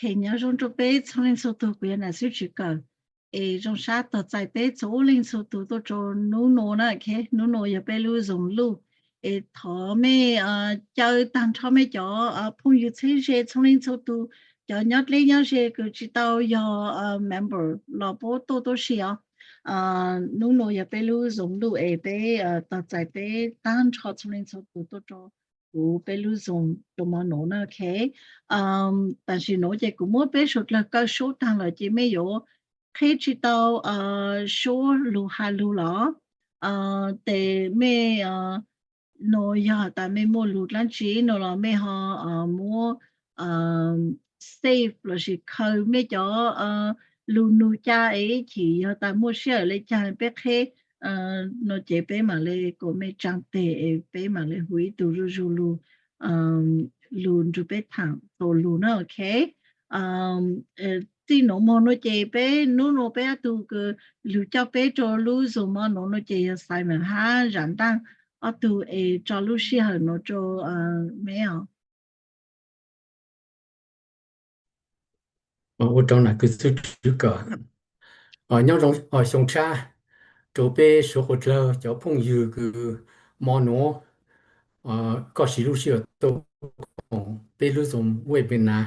Nyob zoo rau peb txhua leej txhua tus, kuv yog Nam Xib Tswv Kawm. Es zoo sab tos txais peb txhua leej txhua tus tuaj rau hnub nuav na, ok. Hnub nuav yog peb lub Zoom luj. Es thov mej caw tag nrho mej cov phooj ywg txheeb ze txhua leej txhua tus, cov nyob dleb nyob ze kws tsis tau yog member los puab tuaj tuab si os. Hnub nuav yog peb lub Zoom luj es peb tos txais peb tag nrho txhua leej txhua tus tuaj rau kuv peb lub Zoom rau mo nuav na, ok. Tam sim nuav ces kuv muab peb suav dlawg kaw suab taag lawm ces mej yuav qheb tsis tau suab lug has lug los. Tes mej nuav yog tas mej muaj lug dlaab tsi no los mej ho muab save lossis khaws mej cov lug nug ca es ib chim yog tas muaj sij hawm le caag peb qheb no ces peb mam le kuas mej tsaa teg es peb mam le hu ib tug zuj zug lug, lug nrug peb thaam txuas lug na, ok. Txij nuav moog nuav ces peb nub nuav peb ob tug kws lug coj peb rau lub Zoom mo nuav nuav ces yog Simon hab Zam Ntaaj ob tug es tso lub sij hawm nuav rau meb os. Ua tsaug nam kws xib hwb Tswv Kawm. Nyob zoo xyoo tshab rau peb suav dlawg cov phooj ywg kws mo nuav koj siv lub sij hawm tuaj koom peb lub Zoom webinar.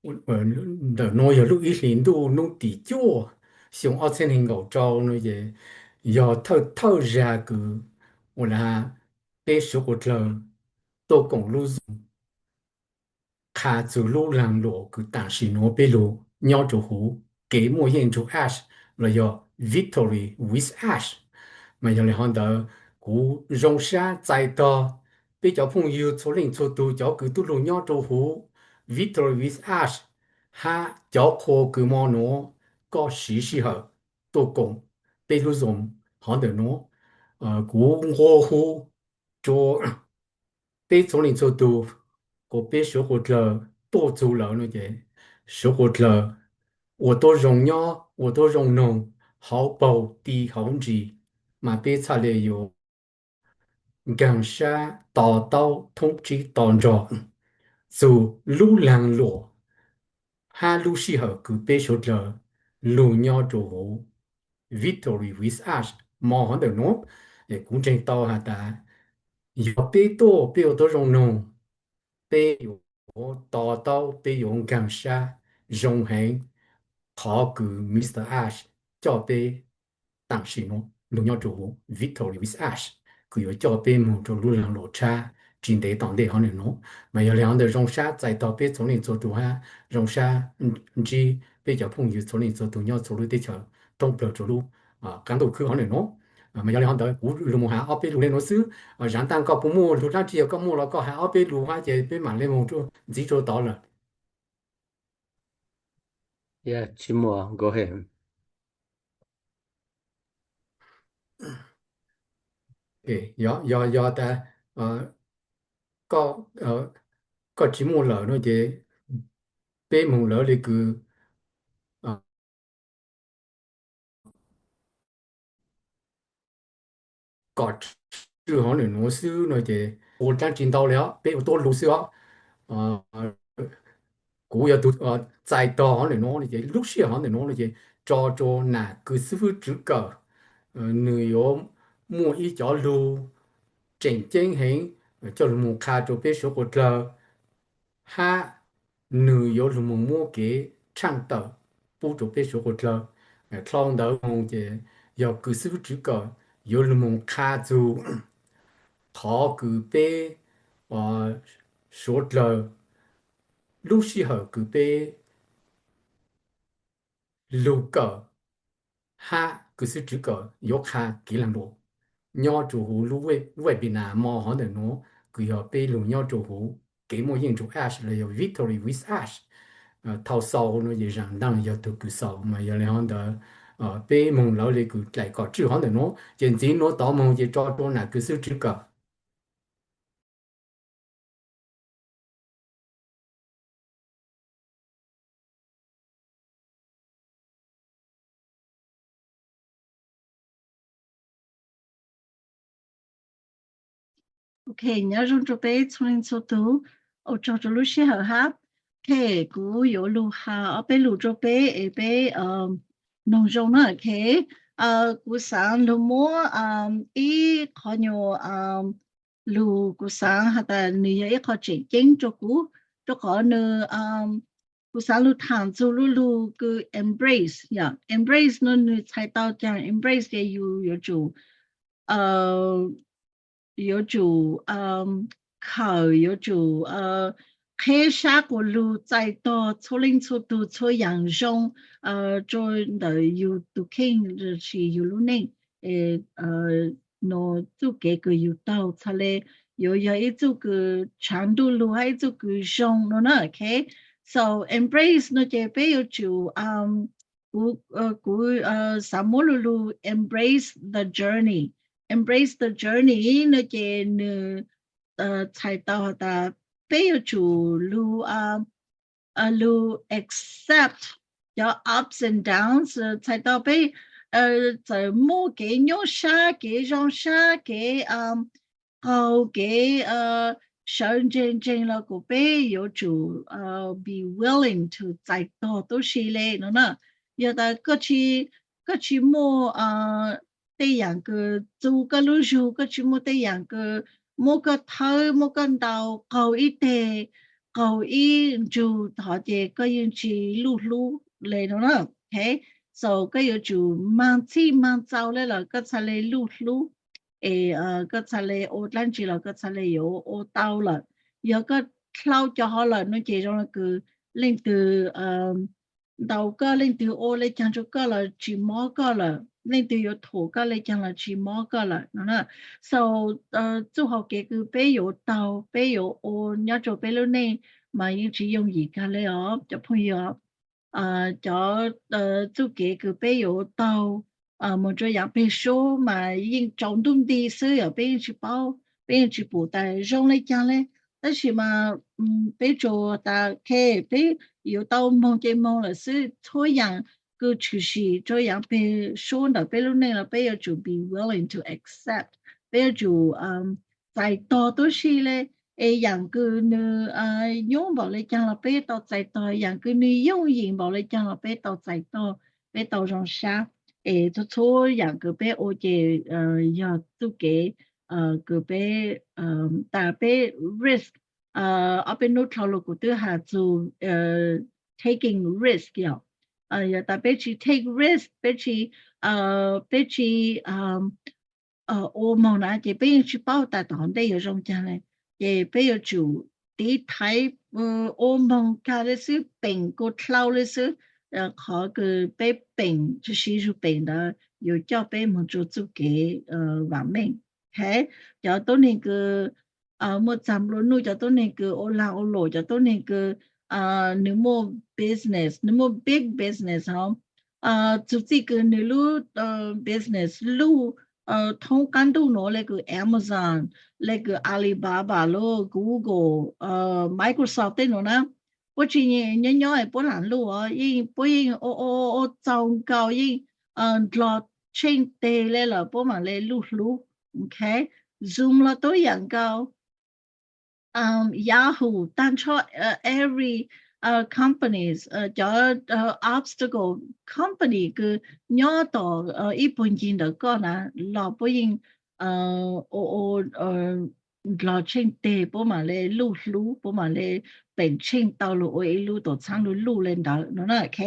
Ntawm nuav yog lub ib hlis ntuj nub tim cuaj xyoo ob txhiab neeg nkaum rau no ces yog thawj thawj zag kws ua le has peb suav dlawg tuaj koom lub Zoom qha txug lub laag luam kws tam sim nuav peb lug nyob rua huv, kev muaj yeej nrug ash los yog victory with ash. Mas yog le hov ntawd kuv zoo sab txais tog peb cov phooj ywg txhua leej txhua tug cov kws tub lug nyob rua huv victory with ash hab cov qhua kws mo nuav koj siv sij hawm tuaj koom peb lub Zoom hov ntawm nuav. Kuv nqua hu rua peb txhua leej txhua tug kuas peb suav dlawg tuaj txug lawm no ces suav dlawg ua tuab zoo nyob ua tuab zoo noog hauv paug ti hauv ntsis, mas peb txhaj le yuav nkaag sab to taub thoob tsib to nrog txug lub laag luam hab lub sij hawm kws peb suav dlawg lug nyob rua huv victory with ash mo hov ntawm nuav. Es kuv ntseeg tau has tas yog peb tuaj peb ua tuab zoo noog, peb yuav to taub peb yuav nkaag sab zoo heev qhov kws Mr Ash coj peb tam sim nuav lug nyob rua huv victory with ash kws yuav coj peb moog rua lub laag luam tshab tsis ntev tom ntej hov ntawm nuav. Mas yog le hov ntawd zoo sab txais tog peb txhua leej txhua tug hab zoo sab ntsib peb cov phooj ywg txhua leej txhua tug nyob txhua lub teb chaws thoob plawg rua lub qaab ntuj khwb hov ntawm nuav. Mas yog le hov ntawd kuv lug moog has ob peb lug le nuav xwb. Zam Ntaaj koj puas muaj lug dlaab tsi yog koj muaj los koj has ob peb lug hab ces peb mam le moog ntxiv rua tod lawm. Yog, yog tas koj tsis muaj lawm no ces peb moog lawv le kws kom tswj hov ntawm nuav xwb no ces ua dlaab tsi ntau le os, peb ua tuab lug xwb os. Kuv yog tug txais tog hov ntawm nuav no ces lub sij hawm hov ntawm nuav no ces tso rua nam kws xib hwb Tswv Kawm, nwg yuav muaj ib cov lug tseem ceeb heev coj lug moog qha rua peb suav dlawg hab nwg yuav lug moog muab kev tshaaj tawm pub rua peb suav dlawg. Dlhau ntawd moog ces yog kws xib hwb Tswv Kawm yuav lug moog qha txug qhov kws peb suav dlawg lub sij hawm kws peb lug kawm hab kws xib hwb Tswv Kawm yuav qha kev laag luam nyob rua huv lub webinar mo hov ntawm nuav kws yog peb lug nyob rua huv kev muaj yeej nrug ash los yog victory with ash. Thaus xaus no ces Zam Ntaaj yog tug kws xaus, mas yog le hov ntawd peb moog lawv le kws dlaim kom tswj hov ntawm nuav ces ntxiv nuav tod moog ces tso rua nam kws xib hwb Tswv Kawm. Ok, nyob zoo rua peb txhua leej txhua tug, ua tsaug rua lub sij hawm hab Ok, kuv yuav lug has ob peb lus rua peb es peb mloog zoo na, ok. Kuv xaav lug muab ib qhov nyuas lug, kuv xaav has tas nwg yog ib qho tseem ceeb rua kuv, rua qhov nwg, kuv xaav lug thaam txug lub lug kws embrace, yog embrace no nwg txhais tau caag? Embrace ces yus yuav tsum yuav tsum khawm, yuav tsum qheb sab quas lug txais tog txhua leej txhua tug txhua yaam zoo rua ntawm yug tug kheej lossis yug lub neej, no txuj kev kws yug taug txhaj le yuav yog ib txuj kws tshaav ntuj lug hab ib txuj kws zoo no na, ok. So embrace no ces peb yuav tsum, kuv, kuv xaav muab lug lug embrace the journey. Embrace the journey no ces nwg txhais tau has tas peb yuav tsum lug, lug accept cov ups and downs, txhais tau peb txawm muaj kev nyuaj sab, kev zoo sab, kev qaug, kev sawv ntseeg ntseeg los kuas peb yuav tsum be willing to txais tog tuab si le no na. Yog tas koj tsis muaj tej yaam kws txu koj lub zug, koj tsis muaj tej yaam kws muab koj thawb, muab koj ntaus, qaug ib teg, qaug ib ntsug, hov ces koj yeej tsis luj hlub le no na, ok. So koj yuav tsum maag txhij maag txaus le lawm koj txhaj le luj hlub, es koj txhaj le ua dlaab tsi los koj txhaj le yuav ua tau lawm. Yog koj dlhau cov hov lawm no ces zoo le kws leej twg ntaus koj, leej twg ua le caag rua koj los tsis mob koj lawm, leej twg yuav thuam koj le caag los tsis mob koj lawm no na. So txuj hau kev kws peb yuav taug, peb yuav ua nyob rua peb lub neej mas yeej tsis yooj yim kag le os cov phooj ywg. Cov txuj kev kws peb yuav taug moog rua yaav peg sub mas yeej tsaus ntuj nti xwb, yog peb yeej tsis paub, peb yeej tsis pum tas zoo le caag le. Tab sis mas peb tsuas tas, ok, peb yuav tau moog ces moog lawm xwb. Txhua yaam kws tshwm sim rua yaav peg sub ntawm peb lub neej los peb yuav tsum be willing to accept, peb yuav tsum txais tog tuab si le. Es yaam kws nwg nyuaj npaum le caag los peb tau txais tog, yaam kws nwg yooj yim npaum le caag los peb tau txais tog, peb tau zoo sab. Es txhua txhua yaam kws peb ua ces yog txuj kev kws peb, tas peb risk, ob peb nub dlhau lug kuv twb has txug taking risk yom. Yog tas peb tsis take risk, peb tsis, peb tsis ua moog na ces peb yeej tsis paub tas tom ntej yuav zoo caag le. Ces peb yuav tsum tiv thaiv ua moog kag le xwb, peem kuas dlhau le xwb. Qhov kws peb peem tsi siv zug peem ntawd yuav coj peb moog rua txuj kev vaam meej. Ok, cov tuab neeg kws muaj txag nplua nuj, cov tuab neeg kws ua lag ua luam, cov tuab neeg kws nwg muaj business, nwg muaj big business hov, txug txij kws nwg lub business luj thoob qaab ntuj nuav le kws Amazon, le kws Alibaba, lub Google, Microsoft tej nuav na, puab tsis nyob nyob es puab lam luj os, yeej puab yeej ua ua ua txaus nkaus, yeej ndlog tsheej teg le lawm puab mam le luj hlub. Ok, Zoom los tuab yaam nkaus, Yahoo, taag nrho every companies, cov obstacle company kws nyob tom ib puag ncig ntawm koj na los puab yeej ua ua ndlog tsheej teg, puab mam le luj hlub, puab mam le peem tsheej tau lug ua ib lub tuam txhaab luj luj le ntawd no na. Ok,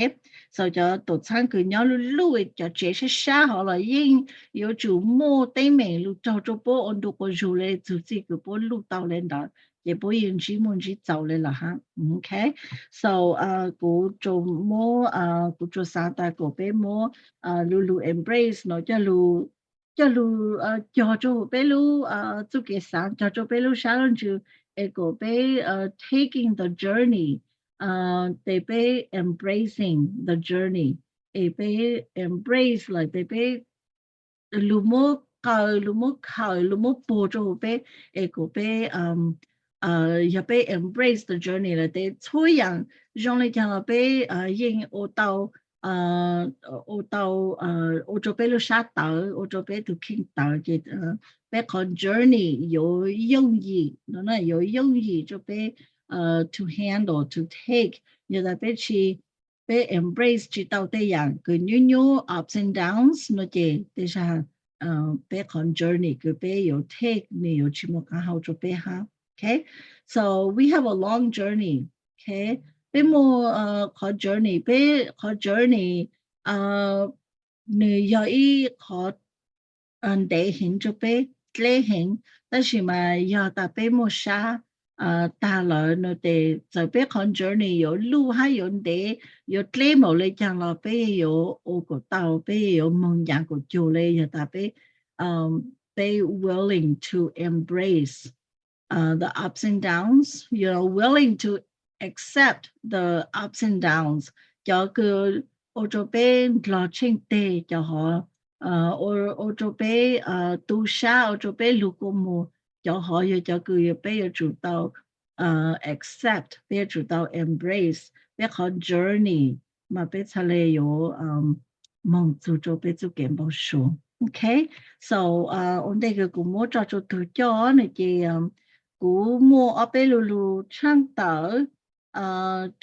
so cov tuam txhaab kws nyob luj luj cov tsev sab sab hov los yeej yuav tsum muaj teeb meem lug raug rua puab ua ntu quas zug le txug txij kws puab luj tau le ntawd ces puab yeej ntsib muaj ntsib txaus le lawm hab. Ok, so kuv tsuas muab, kuv tsuas xaav tas kom peb muab lub lug embrace no coj lug cog rua peb lub txuj kev xaav, cog rua peb lub sab lub ntsws, es kom peb taking the journey, tes peb embracing the journey, es peb embrace lawm tes peb lug muab qaws, lug muab khawm, lug muab puag rua huv peb, es kom peb, yog peb embrace the journey lawm tes txhua yaam zoo le caag los peb yeej ua tau, ua tau, ua rua peb lub sab tawv, ua rua peb tug kheej tawv ces peb qhov journey yuav yooj yim no, yuav yooj yim rua peb to handle, to take. Yog tas peb tsis, peb embrace tsis tau tej yam kws nyuaj nyuaj, ups and downs no ces tej zag peb qhov journey kws peb yuav take nws yuav tsis muaj qab hau rua peb hab. Okay, so we have a long journey. Okay, peb muaj qhov journey, peb qhov journey nws yog ib qhov ntev heev rua peb, dleb heev, tab sis mas yog tas peb muaj sab tag lawm no ces txawm peb qhov journey yuav luj hab yuav ntev, yuav dleb npaum le caag los peb yuav ua kuas tau, peb yuav moog nyaav kuas cug le yog tas peb, peb willing to embrace the ups and downs, you know, willing to accept the ups and downs. Cov kws ua rua peb ndlog tsheej teg, cov hov ua rua peb tu sab, ua rua peb lug kua muag, cov hov yog cov kws peb yuav tsum tau accept, peb yuav tsum tau embrace peb qhov journey mas peb txhad le yuav moog txug rua peb txuj kev npau suav. Okay, so ua ntej kws kuv muab tso rua tug coj no ces kuv muaj ob peb lu lug tshaaj tawm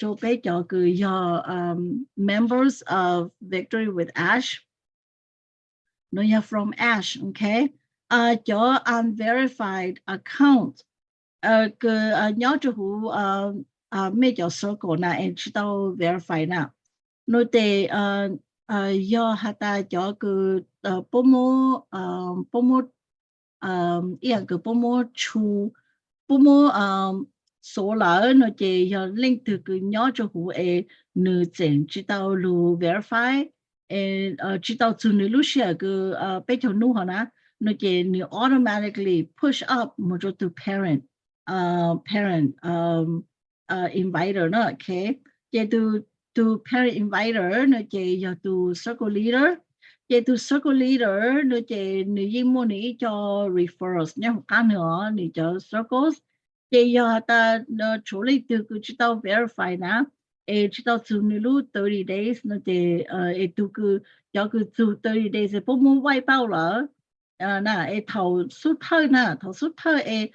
rua peb cov kws yog members of Victory with Ash. Nov yog from Ash, okay. Cov unverified account kws nyob rua huv mej cov circle na es tsis tau verify na, nov tes yog has tas cov kws puab muab, puab muab, ib yaam kws puab muab tshu, puab muab xuav lawm no ces yog leej twg kws nyob rua huv es nws tseem tsis tau lug verify, tsis tau txug nws lub sij hawm kws peb caug nub hov na, no ces nws automatically push up moog rua tug parent, parent inviter na, okay. Ces tug parent inviter no ces yog tug circle leader, ces tug circle leader no ces nws yeej muaj nws ib co referrals nyob huv qaab nws os, nws cov circles. Ces yog has tas tshuav leej twg kws tsis tau verify na, es tsis tau txug nws lub thirty days no ces, es tug kws, cov kws txug thirty days es puab muab wipe out lawm na, es thaum xub thawj na, thaum xub thawj es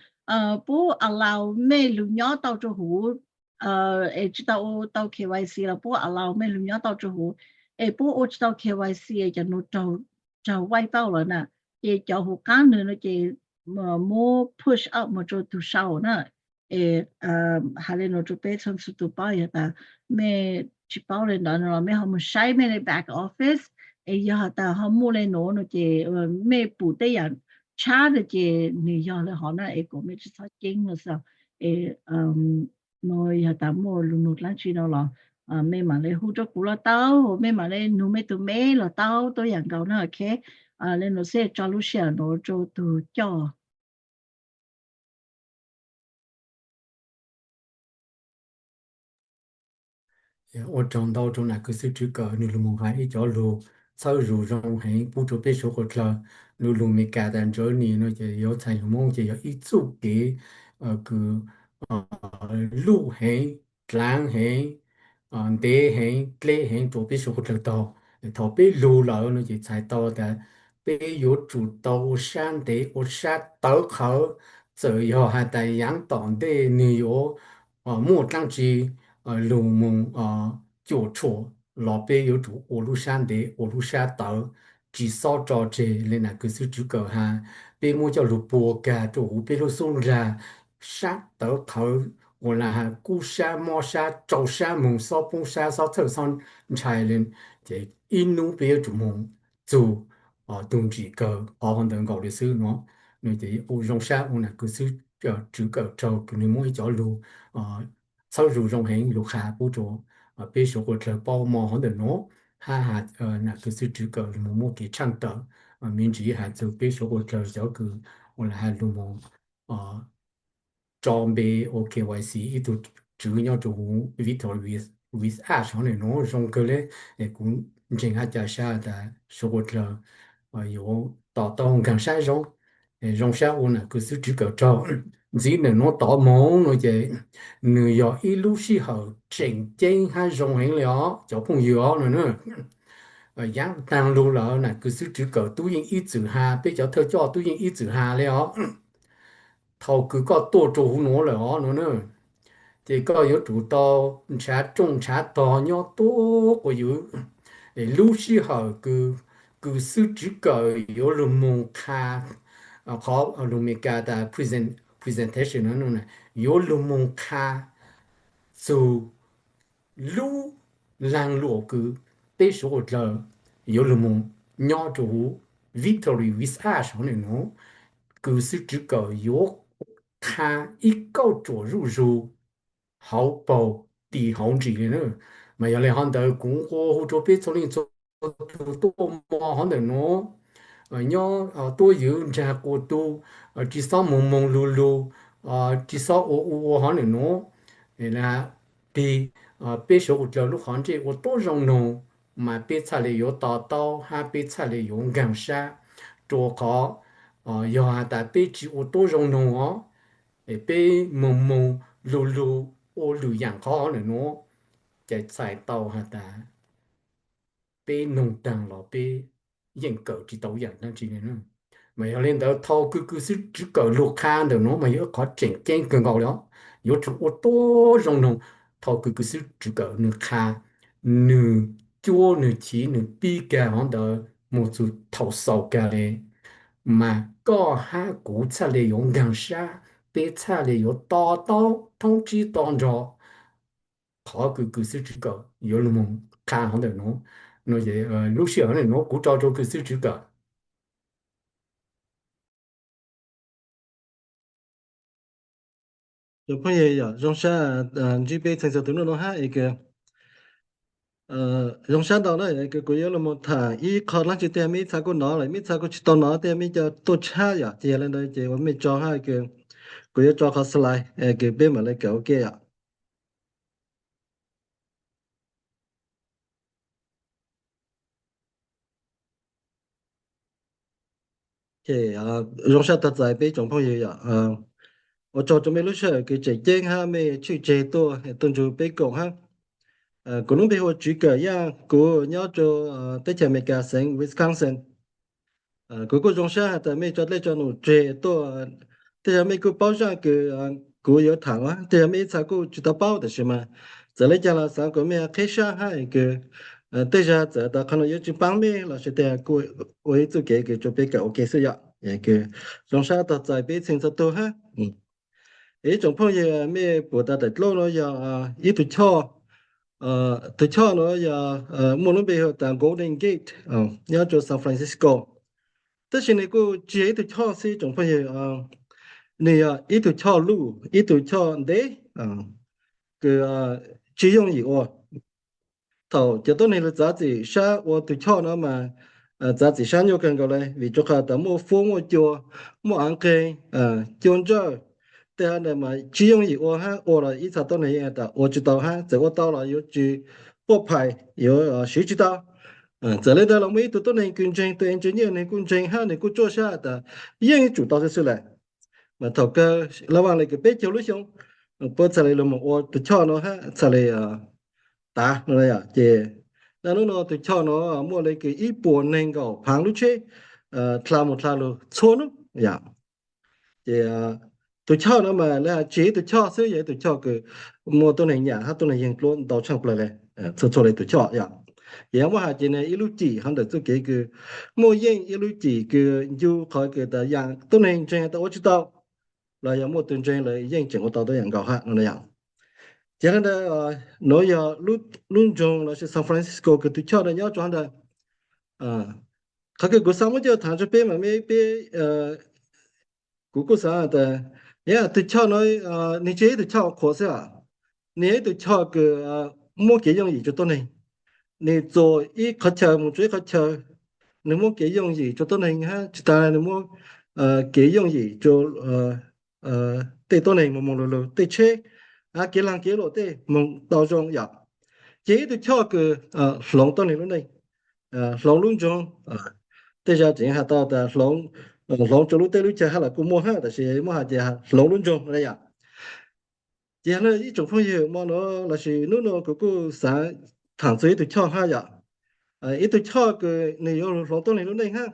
puab allow mej lug nyob tau rua huv, es tsis tau ua tau K Y C los puab allow mej lug nyob tau rua huv, es puab ua tsis tau K Y C es cov nub raug wipe out lawm na, ces cov huv qaab nws no ces muab push up moog rua tug sau na. Es has le nuav rua peb txhua txhua tug paub, yog tas mej tsis paub le ntawd no los mej ho moog saib mej le back office, es yog has tas ho muaj le nuav no ces mej pum tej yaam tshab no ces nws yog le hov na, es kuas mej tsis txhob ceeb no xwb. Es no yog tas muaj lug nug dlaab tsi no los mej maam le hu rua kuv los tau, mej maam le nug mej tug meb los tau, tuab yaam nkaus na, okay. Le nuav xwb, tso lub sij hawm nuav rua tug coj. Ua tsaug ntau rua nam kwv xwb Tswv Kawm, nws lug moog has ib cov lug txhawb zug zoo heev pub rua peb suav qhua dlawg. Lug lug Meskas tas journey no ces yuav txhais lug Moob ces yog ib txuj kev kws luj heev, dlaav heev, ntev heev, dleb heev rua peb suav qhua dlawg taug. Thaum peb lug lawm no ces txhais tau tas peb yuav tsum tau ua sab ntev, ua sab tawv qhawv. Txawm yog has tas yaav tom ntej nwg yuav muaj dlaab tsi lug moog cuam tshuam los peb yuav tsum ua lub sab ntev, ua lub sab tawv, tsis xob tso tseg. Le nam kwv xwb Tswv Kawm has, peb muab coj lug pua kag rua huv peb lub xub nraag, sab tawv qhawv, ua le has kub sab mob sab, tsau sab moog, xob poob sab, xob txhawj xob ntshai le, ces ib nub peb yuav tsum moog txug tug ntsim kawg. Qhov ntawd nkaus le xwb no, nws ces ua zoo sab ua nam kwv xwb Tswv Kawm raug kws nws muab ib cov lug txhawb zug zoo heev lug qha pub rua peb suav qhua dlawg paub mog. Qhov ntawm nuav hab has nam kwv xwb Tswv Kawm lug moog muaj kev tshaaj tawm me ntsis has txug peb suav qhua dlawg cov kws ua le has lug moog tso npe ua K Y C ib tug tswv nyob rua huv Victory with Ash hov nuav zoo kawg le. Kuv ntseeg hab ca sab tas suav qhua dlawg yuav to taub nkaag sab zoo. Zoo sab ua nam kwv xwb Tswv Kawm raug. Ntxiv nam nuav tod moog no ces nws yog ib lub sij hawm tseem ceeb hab zoo heev le os cov phooj ywg os no. Yaav taag lug lawm nam kwv xwb Tswv Kawm tub yeej ib txwm has, peb cov thawj coj tub yeej ib txwm has le os. Thaum kws koj tuaj rua huv nuav lawm os no na, ces koj yuav tsum tau ntshav rooj ntshav tog nyob tuab quas yws. Lub sij hawm kws kws xwb tswv kawm yuav lug moog qha qhov lug Meskas tas presentation no, yuav lug moog qha txug lub laag luam kws peb suav ua dlawg yuav lug moog nyob rua huv Victory with Us hov ntawm nuav, kws xwb tswv kawm yuav qha ib kauj ruam zuj zug hauv paug tim hauv ntsis li na. Mas yog le hov ntawd kuv nqua hu rua peb txhua leej txhua tug tuaj mog hov ntawm nuav, nyob tuab ywv nraag quas tug, tsi xob moog moog lug lug, tsi xob ua ua ua hov ntawm nuav. Tig peb suav ua dlawg lub qhov ntsej ua tuab zoo noog, mas peb txhaj le yuav to taub hab peb txhaj le yuav nkaag sab, rua qhov yog has tas peb tsi ua tuab zoo noog os, peb moog moog lug lug ua lwm yaam qhov hov ntawm nuav, ces txhais tau has tas peb noog taag los peb yeej kawm tsi tau yaam dlaab tsi le na. Mas yog le ntawd thaus kws kws xwb tswv kawm lug qha ntawm nuav mas yog ib qhov tseem ceeb kawg nkaus li os. Yuav tsum ua tuab zoo noog thaus kws kws xwb tswv kawm nwg qha, nwg cuab nwg chiv nwg pib kag hov ntawd moog txug thaus xaus kag le, mas koj hab kuv txhaj le yuav nkaag sab, peb txhaj le yuav to taub thoob tsib to nrog qhov kws kws xwb tswv kawm yuav lug moog qha hov ntawm nuav. Lub sij hawm ntawm nuav kuv tso rua kws xwb tswv kawm. Phooj ywg yog zoo sab ntsib peb txheej txhua tug nub nuav hab es kws zoo sab ntau na, kws kuv yuav lug moog tham ib qho dlaab tsi tej mej ib txha kuj nov lawm, mej ib txha kuj tsi tau nov tej mej cov tuaj tshab yom, ces yog le ntawd ces ua mej tso hab kws kuv yuav tso qhov slide kws peb mam le kawm ua ke yom. Zoo sab tag txais peb tsoom phooj ywg yom, ua tsaug rua mej lub sij hawm kws tseem ceeb hab mej tshwj tseg tuaj tuaj nrug peb koom hab. Kuv lub npe hu ua Tswv Kawm Yaaj, kuv nyob rua teb chaws Amelikas xeev Wisconsin. Kuv kuj zoo sab has tas mej tso dlej tso num tseg tuaj, tej zag mej kuj paub zaaj kws kuv yuav tham, tej zag mej ib txha kuj tsi tau paub tab sis mas txawm le caag los xaav kuas mej qheb sab hab kws tej zag txawm tas qhov nuav yuav tsi paab mej los sis tej kuj ua ib txuj kev kws rua peb kawm ua ke xwb yom. Kws zoo sab tog txais peb txheej txhua tug hab. Ib tsoom phooj ywg, mej pum tas daim dlub nuav yog ib tug choj, tug choj nuav yog muaj lub npe hu tas Golden Gate nyob rua San Francisco. Tab sis nwg kuj tsi yog ib tug choj xwb tsoom phooj ywg, nwg yog ib tug choj luj, ib tug choj ntev kws tsi yooj yim ua. Thaum cov tuab neeg lug txav txim sab ua tug choj nuav mas txav txim sab nyuaj kawg nkaus le, vim rua qhov tas muaj fuab muaj cua, muaj av nqeeg, cua ntsawj, tej hab ntawd mas tsi yooj yim ua hab ua los ib txha tuab neeg yeej has tas ua tsi tau hab txawm ua tau los yuav tsi quaj phais, yuav siv tsi tau. Txawm le ntawd los muaj ib tug tuab neeg kws ntseeg, tus engineer nwg kuj ntseeg hab nwg kuj tsuaj sab tas yeej yuav tsum tau xwb xwb lawm. Mas thaum kawg laj vaaj le kws peb caug lub xyoo puab txhaj le lug moog ua tug choj nuav hab txhaj le tav no yom. Ces dab hnub nuav tug choj nuav muaj le kws ib puas neeg nkaum phaav lub tsheb dlha moog dlha lug txhua nub yom. Ces tug choj nuav mas le has tsi yog ib tug choj xwb, yog ib tug choj kws muaj tuab neeg nyam hab tuab neeg yeeg dluab ntau tshaaj plawg le, txhua txhua le tug choj yom. Ces yog muab has ces nwg ib lub cim hov ntawm txuj kev kws muaj yeej ib lub cim kws ncu qhov kws tas yaam tuab neeg ntseeg tas ua tsi tau, los yog muaj tug ntseeg lawm yeej tseem ua tau tuab yaam nkaus hab no yom. Ces le ntawd nuav yog lub nroog lossis San Francisco kws tug choj nuav nyob rua hov ntawd. Qhov kws kuv xaav muab coj thaam rua peb mas mej peb, kuv kuj xaav tas, tug choj nuav nwg tsi yog ib tug choj qhuas xwb, nwg yog ib tug choj kws muab kev yooj yim rua tuab neeg. Nwg txuas ib qhov chaw moog rua ib qhov chaw, nwg muab kev yooj yim rua tuab neeg hab tsi taag nwg muab kev yooj yim rua tej tuab neeg moog moog lug lug, tej tsheb hab kev laag kev luam tej moog tau zoo yom. Ces ib tug choj kws hloov tuab neeg lub neej, hloov lub nroog, tej zag tseem has tau tas hloov rua lub teb lub chaw hab los kuj muaj hab, tab sis muab has ces hloov lub nroog le yom. Ces yog le ib tsoom phooj ywg, mo nuav lossis nub nuav kuv kuj xaav thaam txug ib tug choj hab yom. Ib tug choj kws nwg yuav lug hloov tuab neeg lub neej hab,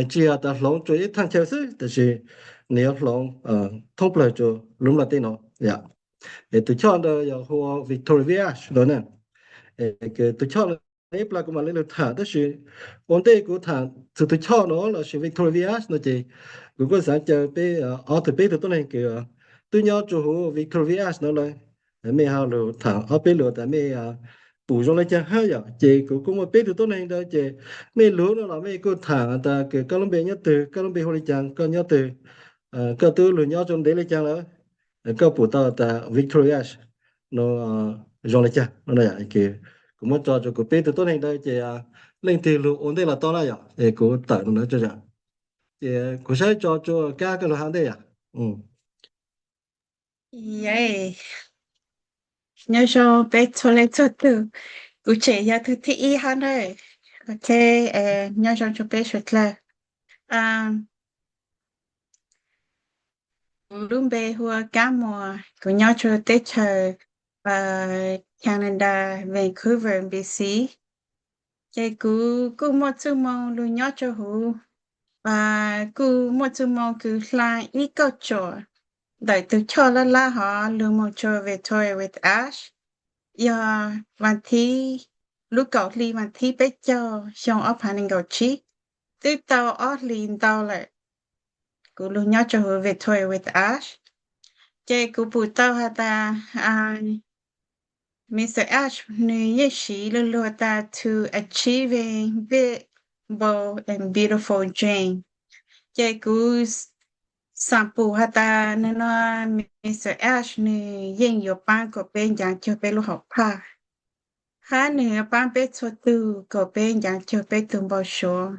tsi yog tas hloov rua ib thaaj chaw xwb, tab sis nwg yuav hloov thoob plawg rua lub nplaj teb nuav yom. Es tus choj ntawd yog hu ua Victoria Vias no na. Tus choj no ib plag kuv mam li lug tham, tab sis ua ntej kuv tham txug tus choj no lossis Victoria Vias no ces kuv kuj xaav caw peb ob tug peb tug tuab neeg kws twb nyob rua huv Victoria Vias no lawm, mej ho lug tham ob peb lug tas mej pum zoo le caag hab yom. Ces kuv kuj muaj peb tug tuab neeg ntawd ces mej lug no los mej kuj tham tas kws koj lub npe nyob twg, koj lub npe hu le caag, koj nyob twg, koj twb lug nyob rua ntev le caag lawm, koj pum tau tas Victoria Vias no zoo le caag no. Kuv muab tso rua kuv peb tug tuab neeg ntawd ces leej twg lug ua ntej los tau na yom, es kuv tawm no na. Ces kuv saib tso rua Kab koj lug has ntej yom. Nyob zoo peb txhua leej txhua tug, kuv tseem yog tug thib ib hab na. Ok, nyob zoo rua peb suav dlawg. Kuv lub npe hu ua Kab Muas, kuv nyob rua teb chaws Canada, Vancouver, B C. Ces kuv kuj muaj txuj moo lug nyob rua huv, kuj muaj txuj moo kws hla ib kauj tsuam ntawm tug choj lab lab hov lug moog rua Victoria with Ash, yog vas thib, lub kaum hli vas thib peb caug xyoo ob phav nees nkaum tsib, twb tau ob hlis ntau lawm kuv lug nyob rua huv Victoria with Ash. Ces kuv pum tau has tas Mister Ash nwg yeej siv lug lug tas to achieving big, bold and beautiful dream. Ces kuv xaav pum has tas nwg no Mister Ash nwg yeej yuav paab kuas peb ncav cuag peb lub hom phaj, hab nwg yuav paab peb txhua tug kuas peb ncav cuag peb tug npau suav.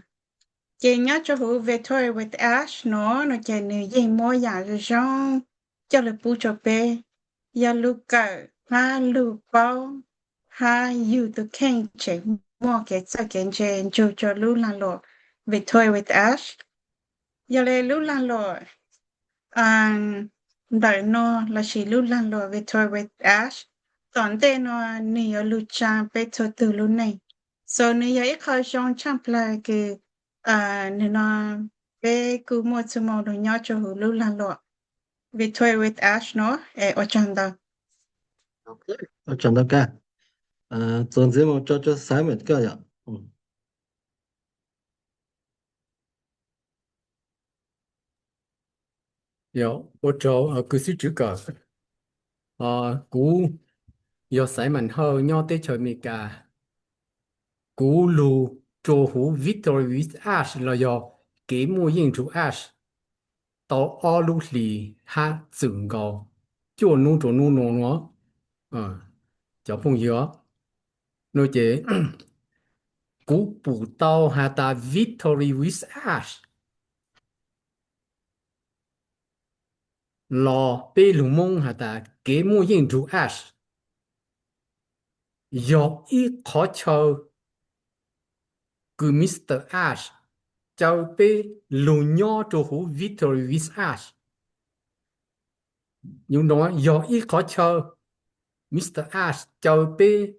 Ces nyob rua huv Victoria with Ash no, no ces nwg yeej muab yaam zoo zoo coj lug pub rua peb, yog lug kawm hab lug paub, hab yug tug kheej tseem muaj kev txawj kev ntse nrug rua lub laag luam Victoria with Ash. Yog le lub laag luam ntawm no lossis lub laag luam Victoria with Ash, tom ntej no nwg yuav lug tsaa peb txhua tug lub neej. So nwg yog ib qho zoo tshaaj plawg kws nwg no peb kuj muaj txuj moo lug nyob rua huv lub laag luam Victoria with Ash no. Es ua tsaug ntau. Ua tsaug ntau kawg. Txuas ntxiv moog tso rua Simon koj yom. Yog, ua tsaug kws xib tswv kawm. Kuv yog Simon Hawj nyob teb chaws Amelikas. Kuv lug rua huv Victoria with Ash los yog kev muaj yeej nrug Ash tau ob lub hlis hab txwm nkaus cuaj nub rua nub nua nua. Cov phooj ywg, no ces kuv pum tau has tas Victoria with Ash los peb lug Moob has tas kev muaj yeej nrug Ash, yog ib qhov chaw kws Mister Ash caw peb lug nyob rua huv Victoria with Ash. Yog ib qhov chaw Mister Ash caw peb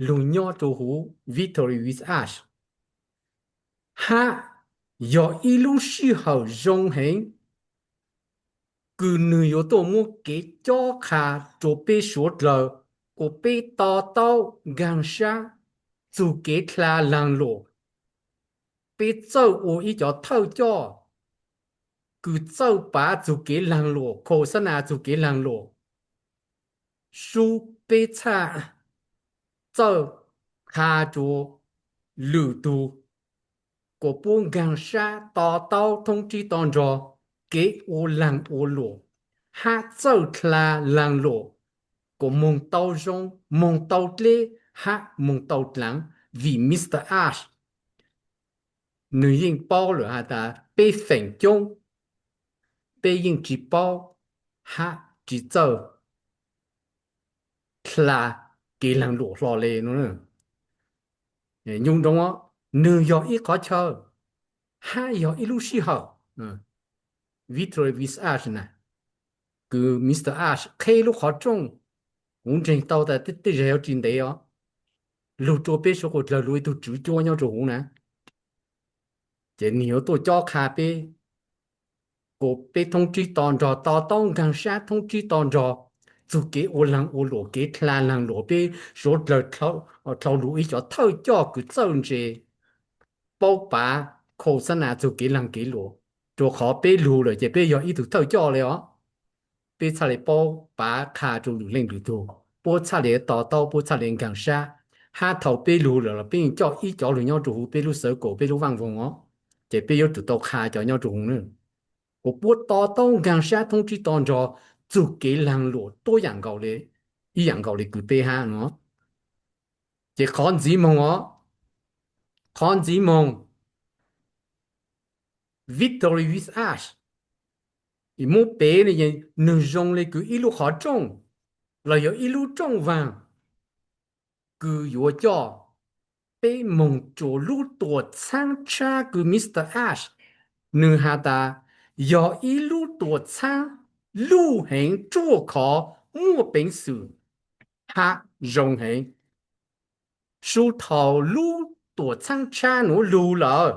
lug nyob rua huv Victoria with Ash, hab yog ib lub sij hawm zoo heev kws nwg yuav tuaj muab kev cob qha rua peb suav dlawg kuas peb to taub nkaag sab txug kev dlha laag luam. Peb txawj ua ib cov thawj coj kws txawj pav txug kev laag luam, khos xab nas txug kev laag luam, sub peb txhaj txawj qha rua lwm tug kuas puab nkaag sab to taub thoob tsib to nrog kev ua laag ua luam hab txawj dlha laag luam kuas moog tau zoo, moog tau dleb hab moog tau dlaav. Vim Mister Ash nwg yeej paub lawm has tas peb feem coob peb yeej tsi paub hab tsi txawj dlha kev laag luam hlo le no. Nyob zoo, nwg yog ib qhov chaw hab yog ib lub sij hawm. Victoria with Ash na, kws Mister Ash qheb lub qhov rooj, kuv ntseeg tau tas tej zag yuav tsi ntev os, lug rua peb suav dlawg lug ib tug tswv cuab nyob rua huv na. Ces nwg yuav tuaj cob qha peb, kuas peb thoob tsib to nrog to taub nkaag sab thoob tsib to nrog txug kev ua laag ua luam, kev dlha laag luam, peb suav dlawg dlhau lug ib cov thawj coj kws txawj ntse paub pav khau xab nas txug kev laag kev luam, rua qhov peb lug lawm ces peb yog ib tug thawj coj le os. Peb txhaj le paub pav qha rua lwm leej lwm tug, puab txhaj le to taub, puab txhaj le nkaag sab, hab thaus peb lug lawm los peb yeej coj ib cov lug nyob rua huv peb lub xawv kaum, peb lub vaaj voog os, ces peb yuav tsum tau qha cov nyob rua huv na, kuas puab to taub nkaag sab thoob tsib to nrho txug kev laag luam tuab yaam nkaus le, ib yaam nkaus le kws peb hab no. Ces qhov ntxiv moog os, qhov ntxiv moog, Victory with Ash, muab pem nwg zoo le kws ib lub qhov rooj los yog ib lub rooj vaag kws yuav coj peb moog rua lub tuam txhaab tshab kws Mister Ash nwg has tas yog ib lub tuam txhaab luj heev, ruaj khov, muaj peev xwm, hab zoo heev. Sub thaus lub tuam txhaab tshab nuav lug lawm,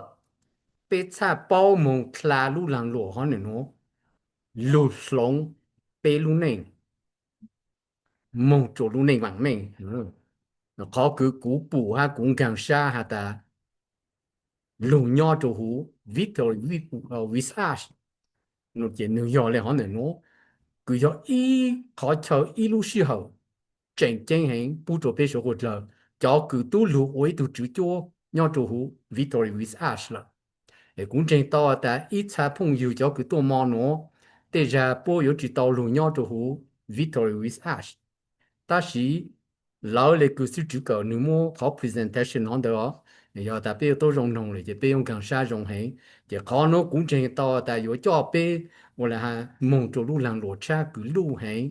peb txhaj paub moog dlha lub laag luam hov nwg nuav, lug hloov peb lub neej moog rua lub neej vaam meej. Qhov kws kuv pum hab kuv nkaag sab has tas lug nyob rua huv Victory with Ash no ces nwg yog le hov ntawm nuav, kws yog ib qhov chaw, ib lub sij hawm tseem ceeb heev pub rua peb suav dlawg cov kws tub lug ua ib tug tswv cuab nyob rua huv Victory with Ash lawm. Es kuv ntseeg tau tas ib txha phooj ywg cov kws tuaj mo nuav, tej zag puab yuav tsi tau lug nyob rua huv Victory with Ash, tab sis lawv le kws xib tswv kawm nwg muab qhov presentation hov ntawd os, yog tas peb yuav tau zoo noog lawm ces peb yuav nkaag sab zoo heev. Ces qhov nuav kuv ntseeg tau tas yuav coj peb ua le ha moog rua lub laag luam tshab kws luj heev,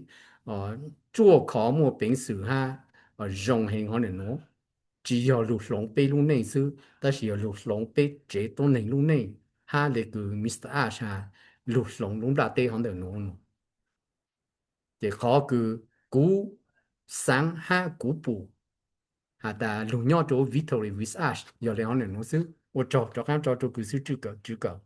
ruaj khov, muaj peev xwm hab zoo heev hov ntawm nuav, tsi yog lug hloov peb lub neej xwb tab sis yog lug hloov peb tsev tuab neeg lub neej, hab le kws Mister Ash has, lug hloov lub nplaj teb hov ntawm nuav no. Ces qhov kws kuv xaav hab kuv pum has tas lug nyob rua Victory with Ash yog le hov ntawm nuav xwb. Ua tsaug, rov qaab tso rua kws xib tswv kawm.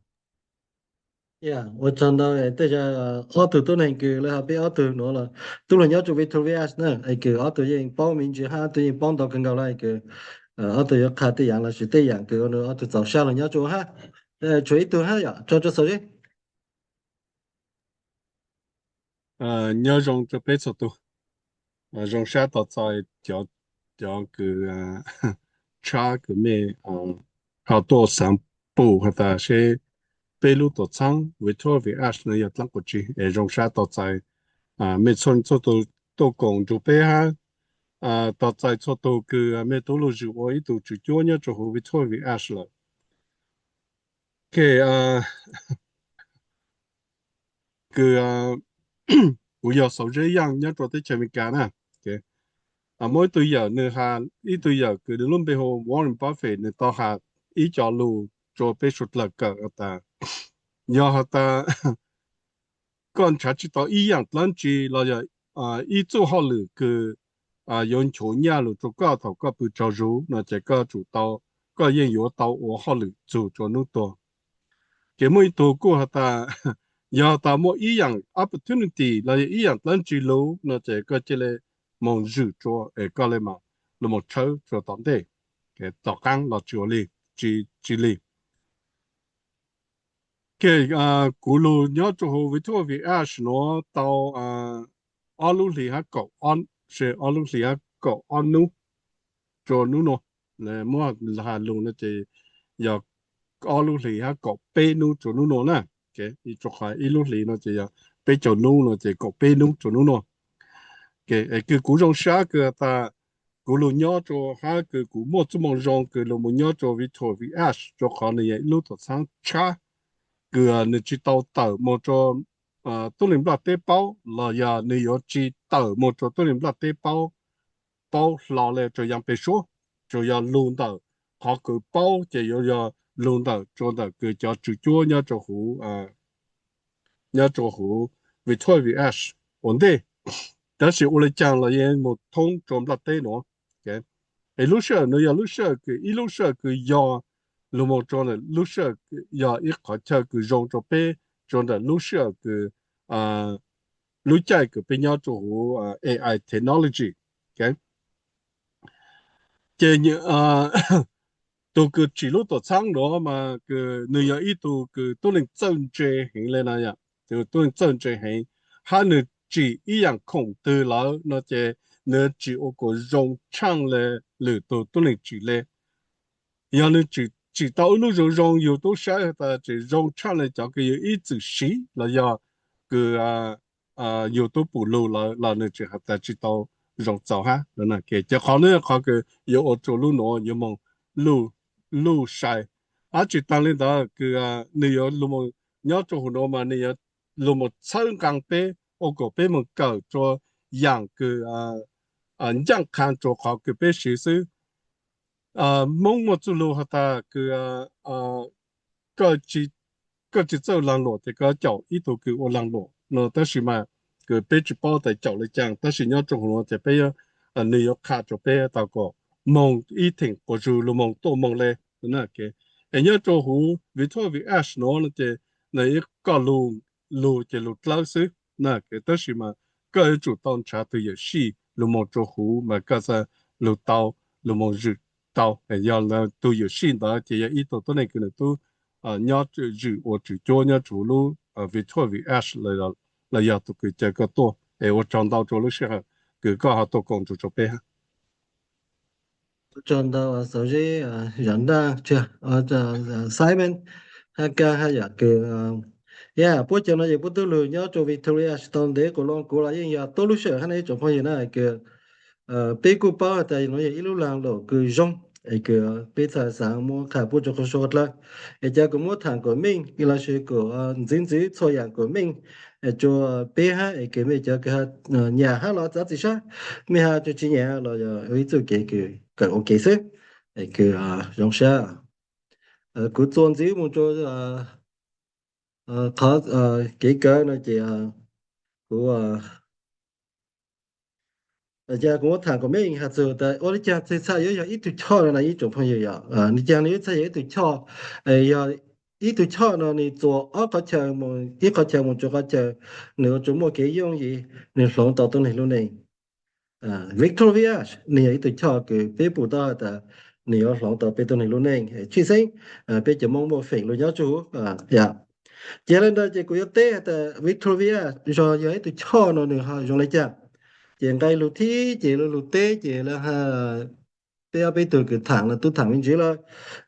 Ua tsaug ntau. Tej zag ob tug tuab neeg kws le has peb ob tug nuav los tub lug nyob rua Victory with Ash na, es kws ob tug yeej paub me ntsis hab ob tug yeej paub ntau kawg nkaus le kws ob tug yuav qha tej yaam los sis tej yaam kws ob tug txaus sab lug nyob rua hab. Tshuav ib tug hab yom, tso rua xaus seb. Nyob zoo rua peb txhua tug. Zoo sab tos txais cov, cov kws tshab kws mej ho tuaj xaav pum has tas seb peb lub tuam txhaab Victory with Ash no yog dlaab quas tsi, es zoo sab tos txais mej txhua, txhua tug tuaj koom nrug peb hab tos txais txhua tug kws mej tub lug zwm ua ib tug tswv cuab nyob rua huv Victory with Ash lawm. Kws kuv yog Xauv Zeb Yaaj nyob rua teb chaws Amelikas na. Muaj ib tug yawm nwg has, ib tug yawm kws nwg lub npe hu Warren Buffett, nwg tau has ib co lug rua peb suav dlawg kawm has tas, yog has tas koj nrhav tsi tau ib yaam dlaab tsi los yog ib txuj hauj lwm kws yuav nchuav nyaj lug rua koj thaum koj pw tsaug zug no ces koj tsum tau, koj yeej yuav tau ua hauj lwm txug rua nub tuag. Ces muaj ib tug kuj has tas, yog tas muaj ib yaam opportunity los yog ib yaam dlaab tsi lug no ces koj cia le moog zwm rua es koj le maam lug moog tshawb rua tom ntej, tom qaab los tsi ua li, tsi, tsi li. Kuv lug nyob rua huv Victory with Ash nuav tau ob lub hlis hab kaum, se ob lub hlis hab kaum ob nub rua nub nuav. Muab has lug no ces yog ob lub hlis hab kaum peb nub rua nub nuav na. Rua qhov ib lub hlis no ces yog peb caug nub no ces kaum peb nub rua nub nuav. Kws kuv zoo sab kws tas kuv lug nyob rua hab kws kuv muaj txuj moo zoo kws lug moog nyob rua Victory with Ash rua qhov nwg yog ib lub tuam txhaab tshab kws nwg tsi tau tawm moog rua tub li nplaj teb paub los yog nwg yuav tsi tawm moog rua tub li nplaj teb paub, paub hlo le rua yaav peg suab, tsuas yog lug ntawm qhov kws paub ces yuav yog lug ntawm rua ntawm kws cov tswv cuab nyob rua huv, nyob rua huv Victory with Ash ua ntej. Tab sis ua le caag los yeej moog thoob rua nplaj teb nuav. Es lub sij hawm nuav yog lub sij hawm kws, ib lub sij hawm kws yog lug moog rua ntawm lub sij hawm, yog ib qhov chaw kws zoo rua peb rua ntawm lub sij hawm kws lub caij kws peb nyob rua huv AI technology. Ces tus kws tsim lub tuam txhab nuav mas kws nwg yog ib tug kws tuab neeg txawj ntse heev le na yom, tug tuab neeg txawj ntse heev, hab nwg tsim ib yaam khoom twg lawm no ces nwg tsim ua kuas zoo tshaaj le lwm tug tuab neeg tsim le. Yog nwg tsim tau ib lub zoo zoo yug tub saib has tas tseem zoo tshaaj le cov kws yug ib txwm siv los yog kws yug tub pum lug lawm los nwg tseem has tas tsis tau zoo txaus hab. Ces qhov nuav qhov kws yuav ua rua lub nuav yuav moog luj sai. Hab tsis taag le ntawd kws nwg yuav lug moog nyob rua huv nuav mas nwg yuav lug moog txhawb nqaa peb ua kom peb moog kawm rua yaam kws ncaaj qha rua qhov kws peb siv xwb. Moob muaj txuj lug has tas kws koj tsi txawj laag luam ces koj caum ib tug kws ua laag luam no, tab sis mas kws peb tsi paub tas caum le caag, tab sis nyob rua huv nuav ces peb, nwg yuav qha rua peb tau kom moog ib theem quas zug lug moog tuaj moog le. Es nyob rua huv Virtual Voyage nuav no ces nwg ib koj lug, lug ces lug dlawb xwb na, tab sis mas koj yuav tsum tau nrhav tug yawm sij lug moog rua huv mas koj xaav lug tau, lug moog zwm tau. Yog tug yawm sij ntawd ces yog ib tug tuab neeg kws nwg tub nyob zwm ua tswm cuab nyob rua huv lub Virtual Voyage los yog tug kws caw koj tuaj. Es ua tsaug ntau rua lub sij hawm kws koj ho tuaj koom nrug rua peb hab. Ua tsaug ntau Xauv Zeb, Zam Ntaj, Simon, Hab Kab hab yom kws, yog puab cov no yog puab tub lug nyob rua Victoria tsis tau ntev quas loo, kuv los yeej yog tuab lub sij hawm hab ne ib tsoom phooj ywg na kws peb kuj paub has tas nuav yog ib lub laag luam kws zoo, es kws peb txhaj xaav muab qha puab rua qhov sua dlawg. Es cov kws muab thaam kuas meej lossis kuas ntxiv ntxiv txhua yaam kuas meej rua peb hab, es kws mej cov kws nyam hab los txav txim sab, mej hab tsi nyam los yog ib txuj kev kws kawm ua ke xwb, es kws zoo sab. Kuv txuas ntxiv moog rua qhov kev kawm no ces kuv, kuv muab thaam kuas meej has txug tas ua le caag txhaj yuav yog ib tug choj no na ib tsoom phooj ywg yom. Le caag nwg yuav txhaj yog ib tug choj? Yog ib tug choj no nwg txuas ob qhov chaw, ib qhov chaw moog rua qhov chaw, nwg ua rua muaj kev yooj yim, nwg hloov tau tuab neeg lub neej. Victoria nwg yog ib tug choj kws peb pum tau has tas nwg yuav hloov tau peb tuab neeg lub neej tshwj xeeb peb cov Moob muaj feem lug nyob tsuj huv. Ces le ntawd ces kuv yuav teb has tas Victoria zog yog ib tug choj no nwg ho zoo le caag. Ces nqe lug thib ces lug teb ces lawv, peb ob peb tug kws thaam no tub thaam me ntsis lawm,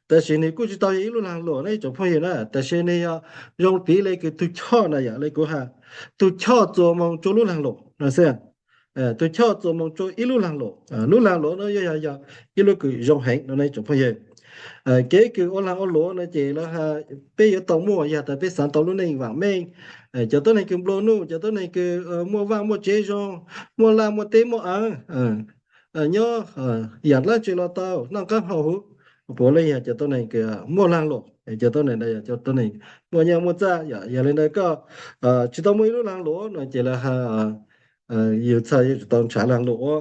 tab sis nwg kuj tsis tau yog ib lub laag luam ne ib tsoom phooj ywg na, tab sis nwg yog zoo piv le kws tug choj na yom, le kuv has, tug choj txuas moog rua lub laag luam no xwb. Tug choj txuas moog rua ib lub laag luam, lub laag luam no yog, yog ib lub kws zoo heev no ne ib tsoom phooj ywg. Kev kws ua laag ua luam no ces lawv, peb yuav tau muaj yog tas peb xaav tau lub neej vaam meej, cov tuab neeg kws nplua nuj, cov tuab neeg kws muaj vaaj muaj tsev zoo, muaj laj muaj teb muaj aav, nyob yaam dlaab tsi los tau, noj qaab haus huv, puav leej yog cov tuab neeg kws muaj laag luam, cov tuab neeg ntawd yog cov tuab neeg muaj nyaj muaj txaj. Yog le ntawd koj tsis tau muaj ib lub laag luam no ces lawv, yus txhaj yuav tsum tau nrhav laag luam ua.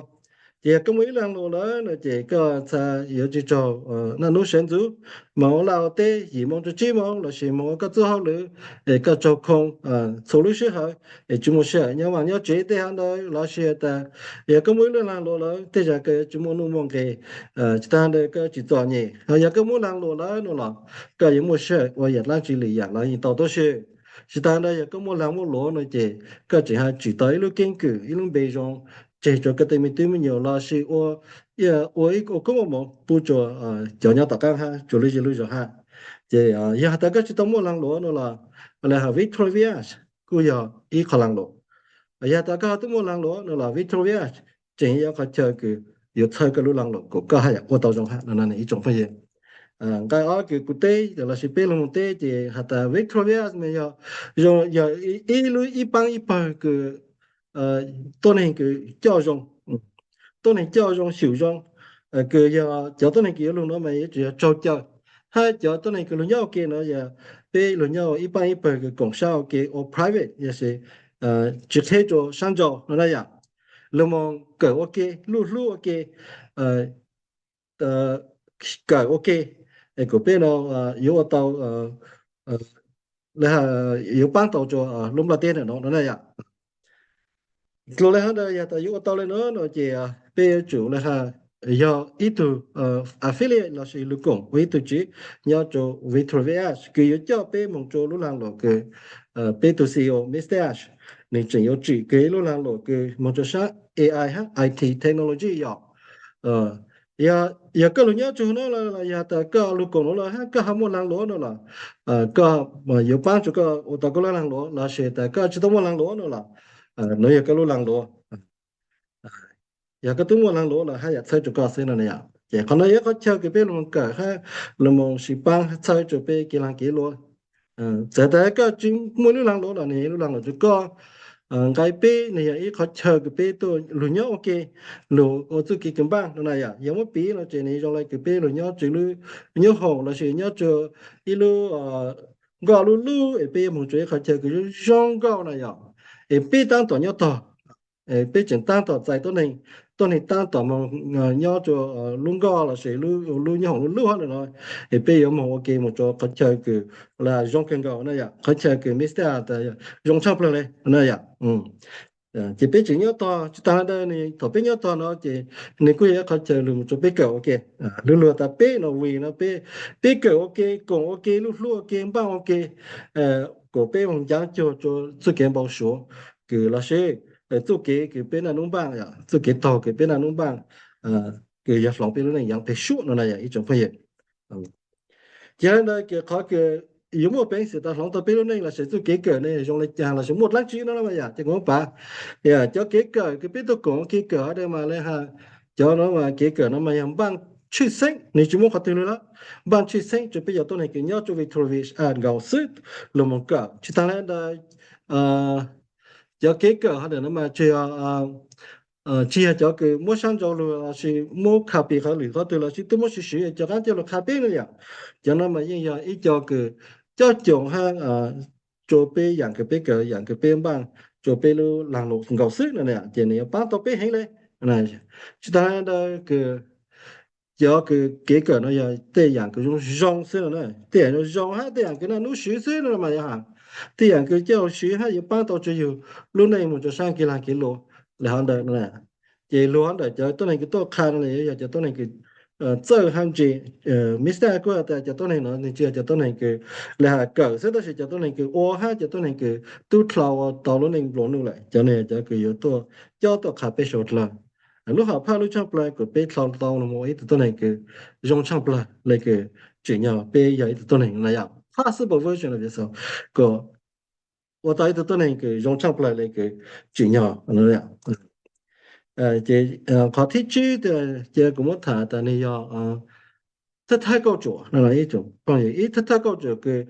Ces yog koj muaj ib lub laag luam lawm no ces koj txhaj yuav tsi tsaug naj nub sawv ntxuv, moog ua laj ua teb yim moo rua tsib moo lossis moog ua koj txuj hauj lwm, es koj tsaug khoo txhua lub sij hawm, es tsis muaj sij hawm nyob vaaj nyob tsev tej hab ntawd lossis tas yog koj muaj ib lub laag luam lawm tej zag koj yuav tsis muaj nuj muaj nqes, tsis taag ntawd koj tsis txom nyem. Yog koj muaj laag luam lawm no los koj yuav muaj sij hawm ua yaam dlaab tsi lwm yaam los yeej tau tuab si. Tsis taag ntawd yog koj muaj laag muaj luam no ces koj tseem ho tsim tau ib lub keeb kwm ib lub npe zoo tseg rua koj tej me tub me nyuam lossis ua, ua ib ua koob ua moov pub rua cov nyob tom qaab hab rua lub zej lub zog hab. Ces yog has tas koj tsis tau muaj laag luam no los, le has Victoria Voyage kuj yog ib qho laag luam. Yog tas koj ho twb muaj laag luam no los Victoria Voyage tseem yog qhov chaw kws yuav txhawb koj lub laag luam kom koj haj yam ua tau zoo hab no ib tsoom phooj ywg. Nqai ob kws kuv teb lossis peb lug moog teb ces has tas Victoria Voyage mas yog, yog ib lub ib paab ib pawg kws tuab neeg kws coj zoo, tuab neeg coj zoo xyum zoo, kws yog cov tuab neeg kws yuav lug nuav mas yuav tsum yog tsaug caw, hab cov tuab neeg kws lug nyob ua ke nuav yog peb lug nyob ua ib paab ib pawg kws koom sab ua ke ua private yog tsis qheb rua sab nraud no na yom. Lug moog kawm ua ke, luj hlub ua ke, kawm ua ke, es kom peb no yuav ua tau, yuav paab tau rua lub nplaj teb ntawm no no na yom. Dlua le hab ntawd yog tas yuav ua tau le nuav no ces peb yuav tsum le has yog ib tug affiliate lossis lug koom ua ib tug tswv nyob rua Victor Village kws yuav coj peb moog rua lub laag luam kws peb tug C E O Mister Ash nwg tseem yuav tsim kws ib lub laag luam kws moog rua saab A I hab I T technology yom. Yog koj lug nyob rua nuav los yog tas koj lug koom nuav los hab koj ho muaj laag luam no los koj yuav paab rua koj ua tau koj lub laag luam lossis tas koj tsi tau muaj laag luam no los nuav yog koj lub laag luam. Yog koj tub muaj laag luam los hab yam txhawb rua koj xwb no yom. Ces qhov no yog qhov chaw kws peb lug moog kawm hab lug moog sib paab txhawb rua peb kev laag kev luam. Txawm tas koj tsi muaj lub laag luam los nwg lub laag luam rua koj. Nqai peb nwg yog ib qhov chaw kws peb tuaj lug nyob ua ke, lug ua txuj kev kws npaaj no na yom. Yog muab piv no ces nwg zoo le kws peb lug nyob rua lub nyuab hoom lossis nyob rua ib lub nkoj lub lub es peb yuav moog rua ib qhov chaw kws zoo zoo nkauj na yom. Es peb taab tom nyob tog, peb tseem taab tom txais tuab neeg, tuab neeg taab tom moog nyob rua lub nkoj lossis lub nyuab hoom lub lub hab no, es peb yuav moog ua ke moog rua qhov chaw kws zoo kawg nkaus na yom, qhov chaw kws Mister Ash tas zoo tshaaj plawg le na yom. Ces peb tseem nyob tog, tsi taag le ntawd thaum peb nyob tog no ces nwg kuj yog ib qhov chaw lug moog rua peb kawm ua ke. Lug lug tas peb no vim no peb, peb kawm ua ke, koom ua ke, lub hlub ua ke, npaaj ua ke, kuas peb moog ncav cuag rua txuj kev npau suav kws lossis txuj kev kws peb naj nub npaaj, txuj kev taug kws peb naj nub npaaj kws yuav hloov peb lub neej yaav peg suab no na yom ib tsoom phooj ywg. Ces le ntawd kws qhov kws yuav muaj peev xwm tas hloov tau peb lub neej lossis txuj kev kawm ne zoo le caag lossis muaj dlaab tsi no mas yom, ces kuv muab pav cov kev kawm kws peb tuaj koom ua ke kawm hov dlawb mas le has, cov no mas kev kawm no mas yog npaaj tshwj xeeb, nwg tsi muab qhov twg le lawm, npaaj tshwj xeeb rua peb cov tuab neeg kws nyob rua Victor Village nkaus xwb lug moog kawm. Tsi taag le ntawd cov kev kawm hov dlawb no mas tsi yog, tsi yog cov kws muab sab nrau lug lossis muab copy qhov lwm qhov twg lossis twb muab swv swv cov qaab coj lug qha peb no yom. Cov no mas yeej yog ib co kws cob coom hab rua peb yaam kws peb kawm, yaam kws peb npaaj, rua peb lub laag luam nkaus xwb no na, ces nwg yuav paab tau peb heev le. Tsi taag le ntawd kws cov kws kev kawm no yog tej yaam kws zoo zoo xwb no na, tej yaam zoo zoo hab tej yaam kws naj nub swv xwb no mas yog has, tej yaam kws coj lug swv hab yuav paab tau rua yug lub neej moog rua saab kev laag kev luam le hov ntawd no. Ces lug hov ntawm cov tuab neeg kws tuaj qha no yog cov tuab neeg kws txawj hab ntse. Mister Ash kuj has tas cov tuab neeg no nwg tsi yog cov tuab neeg kws le has kawm xwb, tab sis cov tuab neeg kws ua hab cov tuab neeg kws tub dlhau ua tau lub neej nplua nuj lawm, cov no yog cov kws yuav tuaj cob tuaj qha peb sau dlawg. Lub hom phaj lub tshaaj plawg kuas peb dlhau tau lug moog ua ib tug tuab neeg kws zoo tshaaj plawg le kws tsim nyog peb yog ib tug tuab neeg na yom. Possible version of yourself, kuas ua tau ib tug tuab neeg kws zoo tshaaj plawg le kws tsim nyog. Ces qhov thib tsib ces kuv muab tham tas nwg yog thawj thawj kauj tsuam no, ib thawj thawj kauj tsuam kws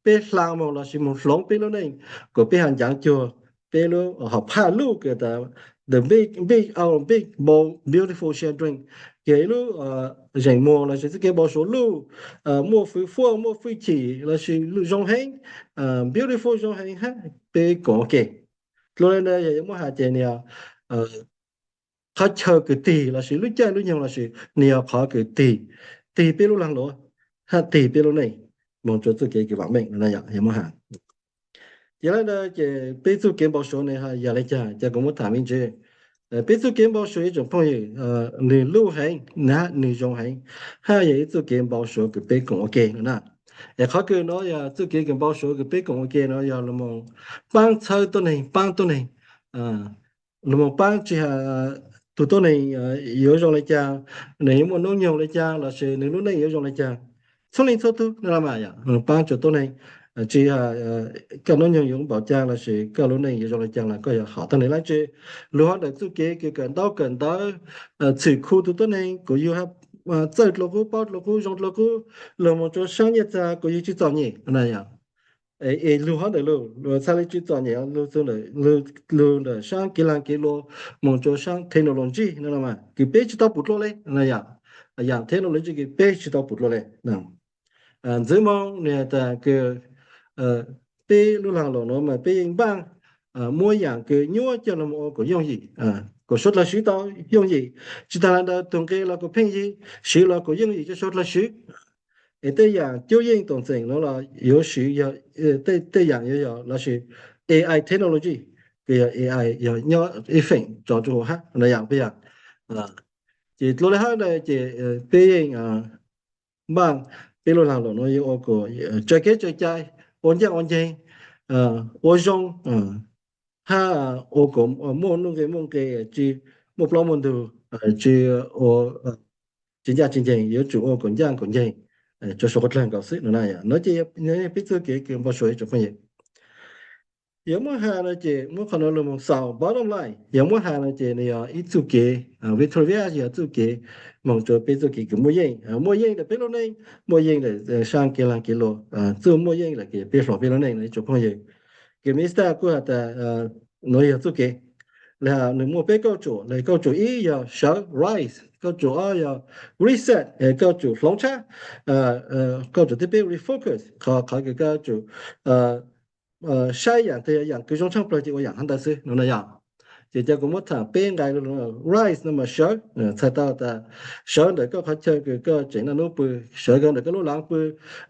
peb hla moog lossis moog hloov peb lub neej, kuas peb has ncav cuag peb lub hom phaj luj kws tas the big, big, our big, bold, beautiful children, kws ib lub zeem muag lossis txuj kev npau suav luj, muaj fwv fuaj, muaj fwj chim lossis zoo heev, beautiful zoo heev hab peb koom ua ke. Dlua le ntawd yog yuav muab has ces nwg yog qhov chaw kws tig lossis lub caij lub nyoog lossis nwg yog qhov kws tig, tig peb lub laag luam hab tig peb lub neej moog rua txuj kev kws vaam meej no yog muab has. Ces le ntawd ces peb txuj kev npau suav ne yog le caag, ces kuv muab tham me ntsis. Peb txuj kev npau suav ib tsoom phooj ywg, nwg luj heev, nwg zoo heev, hab yog ib txuj kev npau suav kws peb koom ua ke no na. Es qhov kws no yog txuj kev kws npau suav kws peb koom ua ke no yog lug moog paab txhawb tuab neeg, paab tuab neeg, lug moog paab tsi has tug tuab neeg yuav zoo le caag, nwg yuav muaj noob nyoog le caag lossis nwg lub neej yuav zoo le caag. Txhua leej txhua tug no mas yog paab rua tuab neeg, tsi has koj noob nyoog yuav npaum caag lossis koj lub neej yuav zoo le caag los koj yog hom tuab neeg dlaab tsi. Lug hov ntawm txuj kev kws kawm ntaub kawm ntawv, txhwm khu tug tuab neeg, kuas yug txawj dlua qub, paub dlua qub, zoo dlua qub, lug moog rua saab nyiaj txag kuas yug tsi txom nyem na yog. Es lug hov ntawm lug, lug txhaj le tsi txom nyem, lug ntawm saab kev laag kev luam moog rua saab technology no mas kws peb tsi tau pum dlua le na yom. Yaam technology kws peb tsi tau pum dlua le. Ntxwv Moo nwg has tas kws peb lub laag luam nuav mas peb yeej npaaj muab yaam kws nyuab coj lug moog ua kuas yooj yim, kuas suav dlawg swv tau yooj yim. Tsi taag le ntawd tug nqe los kuas pheej yig, swv los kuas yooj yim coj suav dlawg swv. Es tej yaam cuab yeej toom txeem nuav los yuav swv, tej yaam yuav yog lossis A I technology, kws yog A I yog nyob ib feem tso rua huv hab no yom peb yog. Ces dlua le hab na ces peb yeej npaj peb lub laag lawm nuav yuav ua kom tsa kev tsa cai, ua ncaaj ua nceeg, ua zoo, hab ua kom muaj nuj nqe muaj nqe, tsi muaj plaub muaj ntug, tsi ua tsi ncaaj tsi nceeg, yuav tsum ua kom ncaaj kom nceeg rua suav qhov dlawg nkaus xwb no na yom. Nuav ces peb txuj kev kws npau suav ib tsoom phooj ywg. Yuav muab has no ces muab qhov nuav lug moog xaus bottom line, yog muab has no ces nwg yog ib txuj kev, Victoria Vias yog txuj kev moog rua peb txuj kev kws muaj yeej, muaj yeej ntawm peb lub neej, muaj yeej ntawm saab kev laag kev luam, txuj muaj yeej ntawm kws peb hluas peb lub neej no ib tsoom phooj ywg. Kws Mister kuj has tas nuav yog txuj kev, le nwg muaj peb kauj ruam, le kauj ruam ib yog sawv, rise, kauj ruam ob yog reset, kauj ruam hloov tshab, kauj ruam thib peb refocus, qhov qhov kws koj yuav tsum saib yaam twg yaam kws zoo tshaaj plawg ces ua yaam hab ntawd xwb no na yom. Ces cov kuv muab thaam peb nqai, rise no mas sawv, txhais tau tas sawv ntawm koj qhov chaw kws koj tseem naj nub pw, sawv kawg ntawm koj lub laav pw,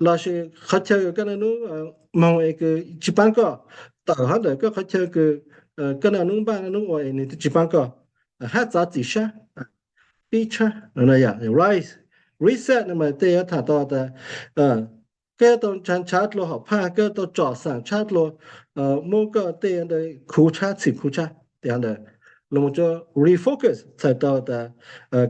lossis qhov chaw kws koj naj nub moog es kws tsi paab koj, tawm hab ntawm koj qhov chaw kws koj naj nub npaj naj nub ua es nwg tub tsi paab koj, hab txav txim sab, pib tshab no na yom. Rise, reset no mas tej yuav thaam tau tas koj yuav tau nrhav nrhav dlua hom phaj, koj yuav tau tsom xaam tshab dlua, muab koj tej ntawd khuv tshab, txhim khuv tshab tej ntawd, lug moog rua refocus txhais tau tas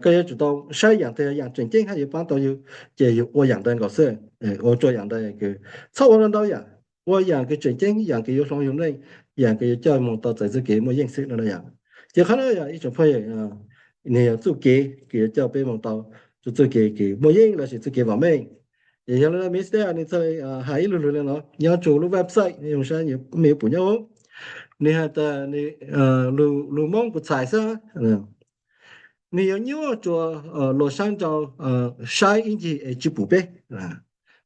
koj yuav tsum tau saib yaam twg yaam tseem ceeb hab yuav paab tau yug, ces yug ua yaam ntawd nkaus xwb, ua rua yaam ntawd kws txhob ua ntau ntau yaam, ua yaam kws tseem ceeb, yaam kws yuav hloov yug neej, yaam kws yuav coj moog tau txais txuj kev muaj yeej xwb no na yom. Ces qhov nuav yog ib tsoom phooj ywg, nwg yog txuj kev kws yuav coj peb moog tau rua txuj kev kws muaj yeej lossis txuj kev vam meej. Ces yog le nuav Mister nwg txhaj le has ib lug lug le nuav nyob rua lub website, nwg saib mej yuav pum nyob huv, nwg has tas, lug Moob kuv txhais xwb, nwg yuav nyuaj rua luas saab nrau saib ib ncig es tsi pum peb.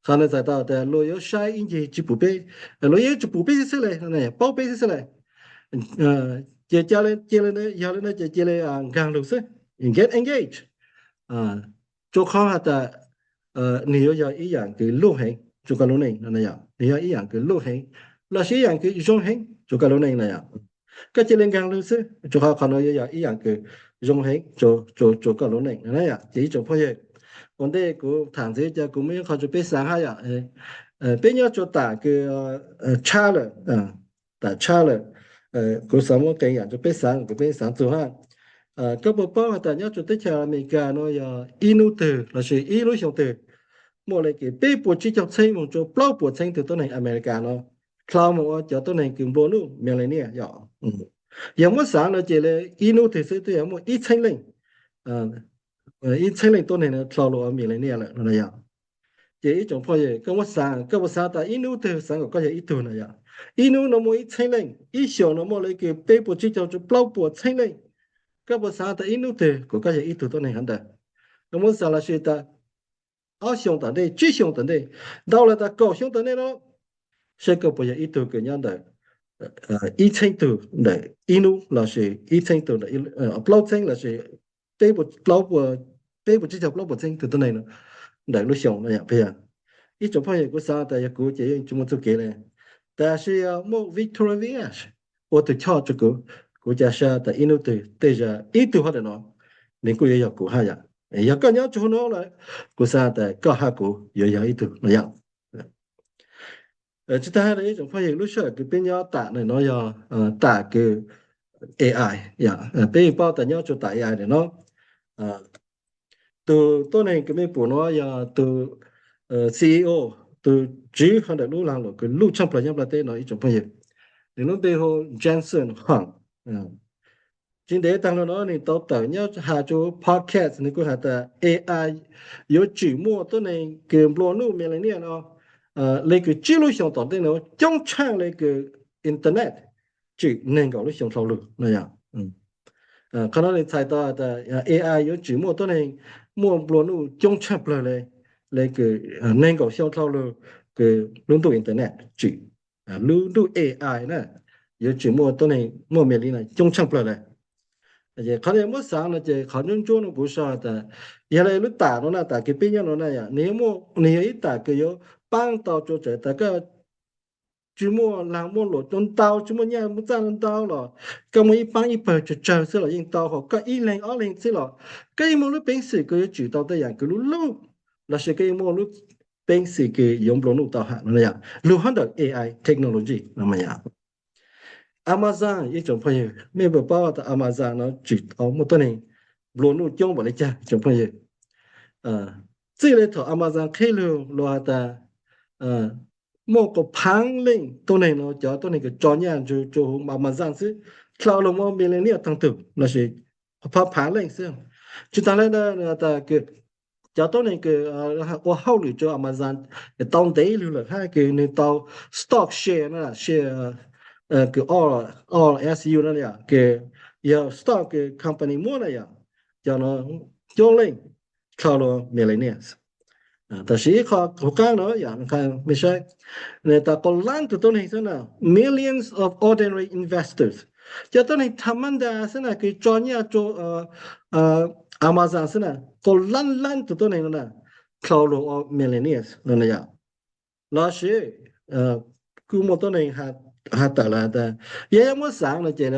Qhov nuav txhais tau tas luas yuav saib ib ncig tsi pum peb, luas yuav tsi pum peb xwb le, paub peb xwb le. Ces ca le, yog le nuav ces cia le nkaag lug xwb, get engage, rua qhov has tas nwg yuav yog ib yaam kws luj heev rua koj lub neej no na yom, nwg yog ib yaam kws luj heev lossis ib yaam kws zoo heev rua koj lub neej na yom. Koj cia le nkaag lug xwb, rua qhov qhov nuav yuav yog ib yaam kws zoo heev rua koj lub neej na yom. Ces ib tsoom phooj ywg, ua ntej kuv thaam ntxiv ces kuv muaj ib qho rua peb xaav hab yom. Peb nyob rua tam kws tshab lawm, tam tshab lawm, kuv xaav muab qee yaam rua peb xaav, kuv peb xaav txug hab. Koj puas paub has tas nyob rua teb chaws Amelikas nuav yog ib nub twg lossis ib lub xyoo twg muaj le kws peb puas tsib caug txheeb moog rua plaub puas txheeb tug tuab neeg Amelikas nuav dlhau moog ua cov tuab neeg kws nplua nuj millennial yom. Yog muab xaav no ces le ib nub twg xwb twb yog muaj ib txheeb leej, ib txheeb leej tuab neeg dlhau lug ua millennial lawm no yom. Ces ib tsoom phooj ywg, koj muab xaav, koj puas xaav tas ib nub twg xaav kom koj yog ib tug no yom? Ib nub nuav muaj ib txheeb leej, ib xyoos nuav muaj le kws peb puas tsib caug rua plaub puas txheeb leej. Koj puas xaav tas ib nub twg kom koj yog ib tug tuab neeg hov ntawd? Koj muab xaav lossis tas ob xyoos tom ntej, tsib xyoos tom ntej, ntau lawm tas kaum xyoo tom ntej nuav, saib koj puas yog ib tug kws nyob ntawm ib txheeb tug ntawm ib nub lossis ib txheeb tug ntawm plaub txheeb lossis peb puas tsib caug plaub puas txheeb tug tuab neeg ntawm lub xyoo no yom. Ib tsoom phooj ywg, kuv xaav tas yog kuv ces yeej tsi muaj txuj kev le, tab sis yog muaj Victoria Vias ua tug choj rua kuv, kuv ca sab tas ib nub twg tej zag ib tug hov ntawm no nwg kuj yuav yog kuv hab yom. Yog koj nyob rua huv nuav lawm, kuv xaav tas koj hab kuv yuav yog ib tug no yom. Tsi taag hab ib tsoom phooj ywg, lub sij hawm kws peb nyob tam nuav yog tam kws A I, peb yeej paub tas nyob rua tam A I ntawm no, tug tuab neeg kws mej pum nuav yog tug C E O, tug tswv hov ntawm lub laag luam kws luj tshaaj plawg nyob nplaj teb no ib tsoom phooj ywg. Nwg lub npe hu Jensen Huang. Tsi ntev taag lug nuav nwg tau tawm nyob has rua podcast, nwg kuj has tas A I yuav tsim muaj tuab neeg kws nplua nuj millennial no le kws tsib lub xyoos tom ntej nuav coob tshaaj le kws internet tsim neeg nkaum lub xyoo dlhau lug no yom. Qhov no nwg txhais tau tas A I yuav tsim muaj tuab neeg muaj nplua nuj coob tshaaj plawg le, le kws neeg nkaum xyoo dlhau lug kws lub ntuj internet tsim, lub ntuj A I na, yuav tsim muaj tuab neeg muaj millennial coob tshaaj plawg le. Qhov no muab xaav no ces qhov ntsuab ntsuab no kuv sau tas yog le lub tam nuav na, tam kws peb nyob nuav na yom, nwg yog ib tam kws yuav paab tau rua tsawv tas koj tsis muaj lag muaj luam ntau, tsis muaj nyaj muaj txaj ntau los koj muaj ib paab ib pawg tsawg tsawg xwb los yeej tau, hos koj ib leeg ob leeg xwb los koj yeej muaj lub peev xwm kws yuav tsum tau tej yaam kws lub lub, lossis koj yeej muaj lub peev xwm kws yuav nplua nuj tau hab no yom, lug hab ntawm A I technology no yom. Amazon, ib tsoom phooj ywg, mej puas paub tas Amazon no tsim tau muaj tuab neeg nplua nuj coob npaum le caag tsoom phooj ywg? Txij le thaum Amazon qhib lug los has tas muaj kaum phaav leej tuab neeg no, cov tuab neeg kws tso nyaj ntsug rua huv Amazon xwb, dlhau lug ua millionaire taag tug lossis phaav phaav leej xwb. Tsis taag le ntawd, cov tuab neeg kws ua hauj lwm rua Amazon tau ntev lug lawm hab kws nwg tau stock share no, share kws o s u no yom, kws yog stock kws company muab na yom, cov no coob leej dlhau lug millionaires. Tab sis ib qho huv qaab no yom, mej saib, nwg tas kaum laab tug tuab neeg xwb na, millions of ordinary investors, cov tuab neeg tha mab ntas xwb na kws tso nyaj rua Amazon xwb na, kaum laab laab tug tuab neeg no na, dlhau lug ua millionaires no na yom. Lossis kuj muaj tuab neeg has tawm los tas, yog yuav muab xaav no ces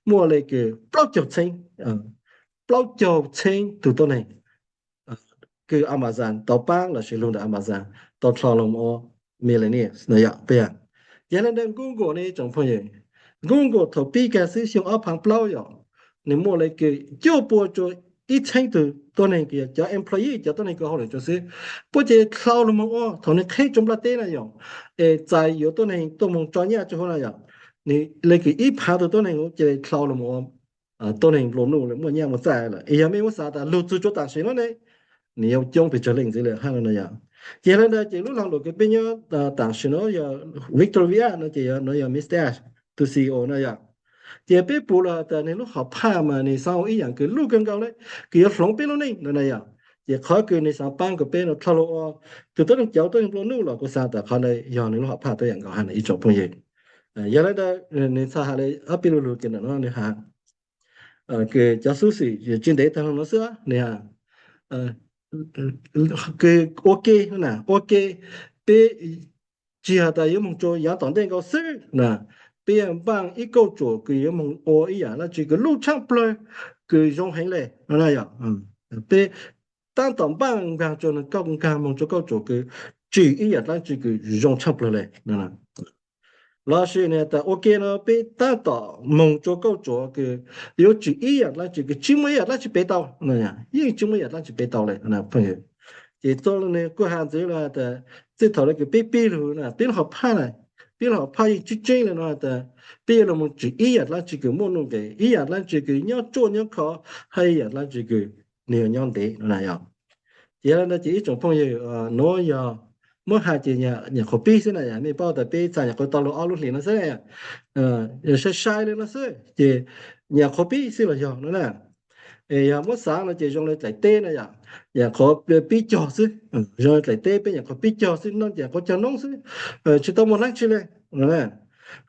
muaj le kws plaub caug txheeb, plaub caug txheeb tug tuab neeg kws Amazon tau paab lossis lug ntawm Amazon tau dlhau lug ua millionaires no yom. Yog le ntawd Google ne tsoom phooj ywg, Google thaum pib kag xwb xyoo ob phaav plaub yom, nwg muaj le kws cuaj pua rua ib txheeb tug tuab neeg kws yog cov employee, cov tuab neeg kws hauj lwm rua xwb, puab cia li dlhau lug moog ua thaum nwg qheb rua nplaj teb na yom, es txais yuav tuab neeg tuaj moog tso nyaj rua huv na yom, nwg le kws ib phaav tug tuab neeg cia li dlhau lug moog ua tuab neeg nplua nuj muaj nyaj muaj txaj lawm. Es yog mej muab xaav tas lug txug rua taam sim no ne, nwg yuav coob pes tsawg leej ntxiv le hab no yom. Ces le ntawd ces lub laag luam kws peb nyob taam sim no yog Victor Villa no ces no yog Mister Ash tug C E O no yom. Ces peb pum los tas nwg lub hom phaj mas nwg xaav ua ib yaam kws luj kawg nkaus le, kws yuav hloov peb lub neej no na yom. Ces qhov kws nwg xaav paab kuas peb no dlhau lug ua tug tuab neeg cauv tuab neeg nplua nuj los kuv xaav tas qhov ntawd yog nwg lub hom phaj tuab yaam nkaus hab ib tsoom phooj ywg. Yog le ntawd nwg txhaj has le ob peb lu lug kws ntawm no nwg has kws cov xub xim tsis ntev taag lug no xwb, nwg has kws ua ke na, ua ke, peb tsis has tas yuav moog rua yaav tom ntej nkaus xwb na, peb npaaj ib kauj tsuam kws yuav moog ua ib yaam dlaab tsi kws luj tshaaj plawg, kws zoo heev le no na yom. Peb taab tom npaaj nkaag rua, nkaag moog rua kauj tsuam kws tsim ib yaam dlaab tsi kws zoo tshaaj plawg le. Lossis nwg tas ua ke no peb taab tom moog rua kauj tsuam kws yuav tsim ib yaam dlaab tsi kws tsis muaj ib yaam dlaab tsi pem tau, yeej tsis muaj ib yaam dlaab tsi pem tau le. Ces txug le nwg kuj has ntxiv le tas txij thaum le kws peb pib lug na, peb lub hom phaj na, peb lub hom phaj yeej tseeb tseeb le no tas peb yuav lug moog tsim ib yaam dlaab tsi kws muaj nuj nqes, ib yaam dlaab tsi kws nyob ruaj nyob khov, hab ib yaam dlaab tsi kws nwg yuav nyob ntev no na yom. Ces yog le ntawd ces ib tsoom phooj ywg, nuav yog muab has ces nyam qhuav pib xwb na, mej paub tas peb txhaj nyam qhuav tau lug ob lub hlis no xwb, sai sai le no xwb ces nyam qhuav pib xwb los yog no na. Es yog muab xaav no ces zoo le dlaim teb na yom, nyam qhuav pib cog xwb, zoo le dlaim teb peb nyam qhuav pib cog xwb, nyam qhuav cog noob xwb, tsis tau muaj dlaab tsi le.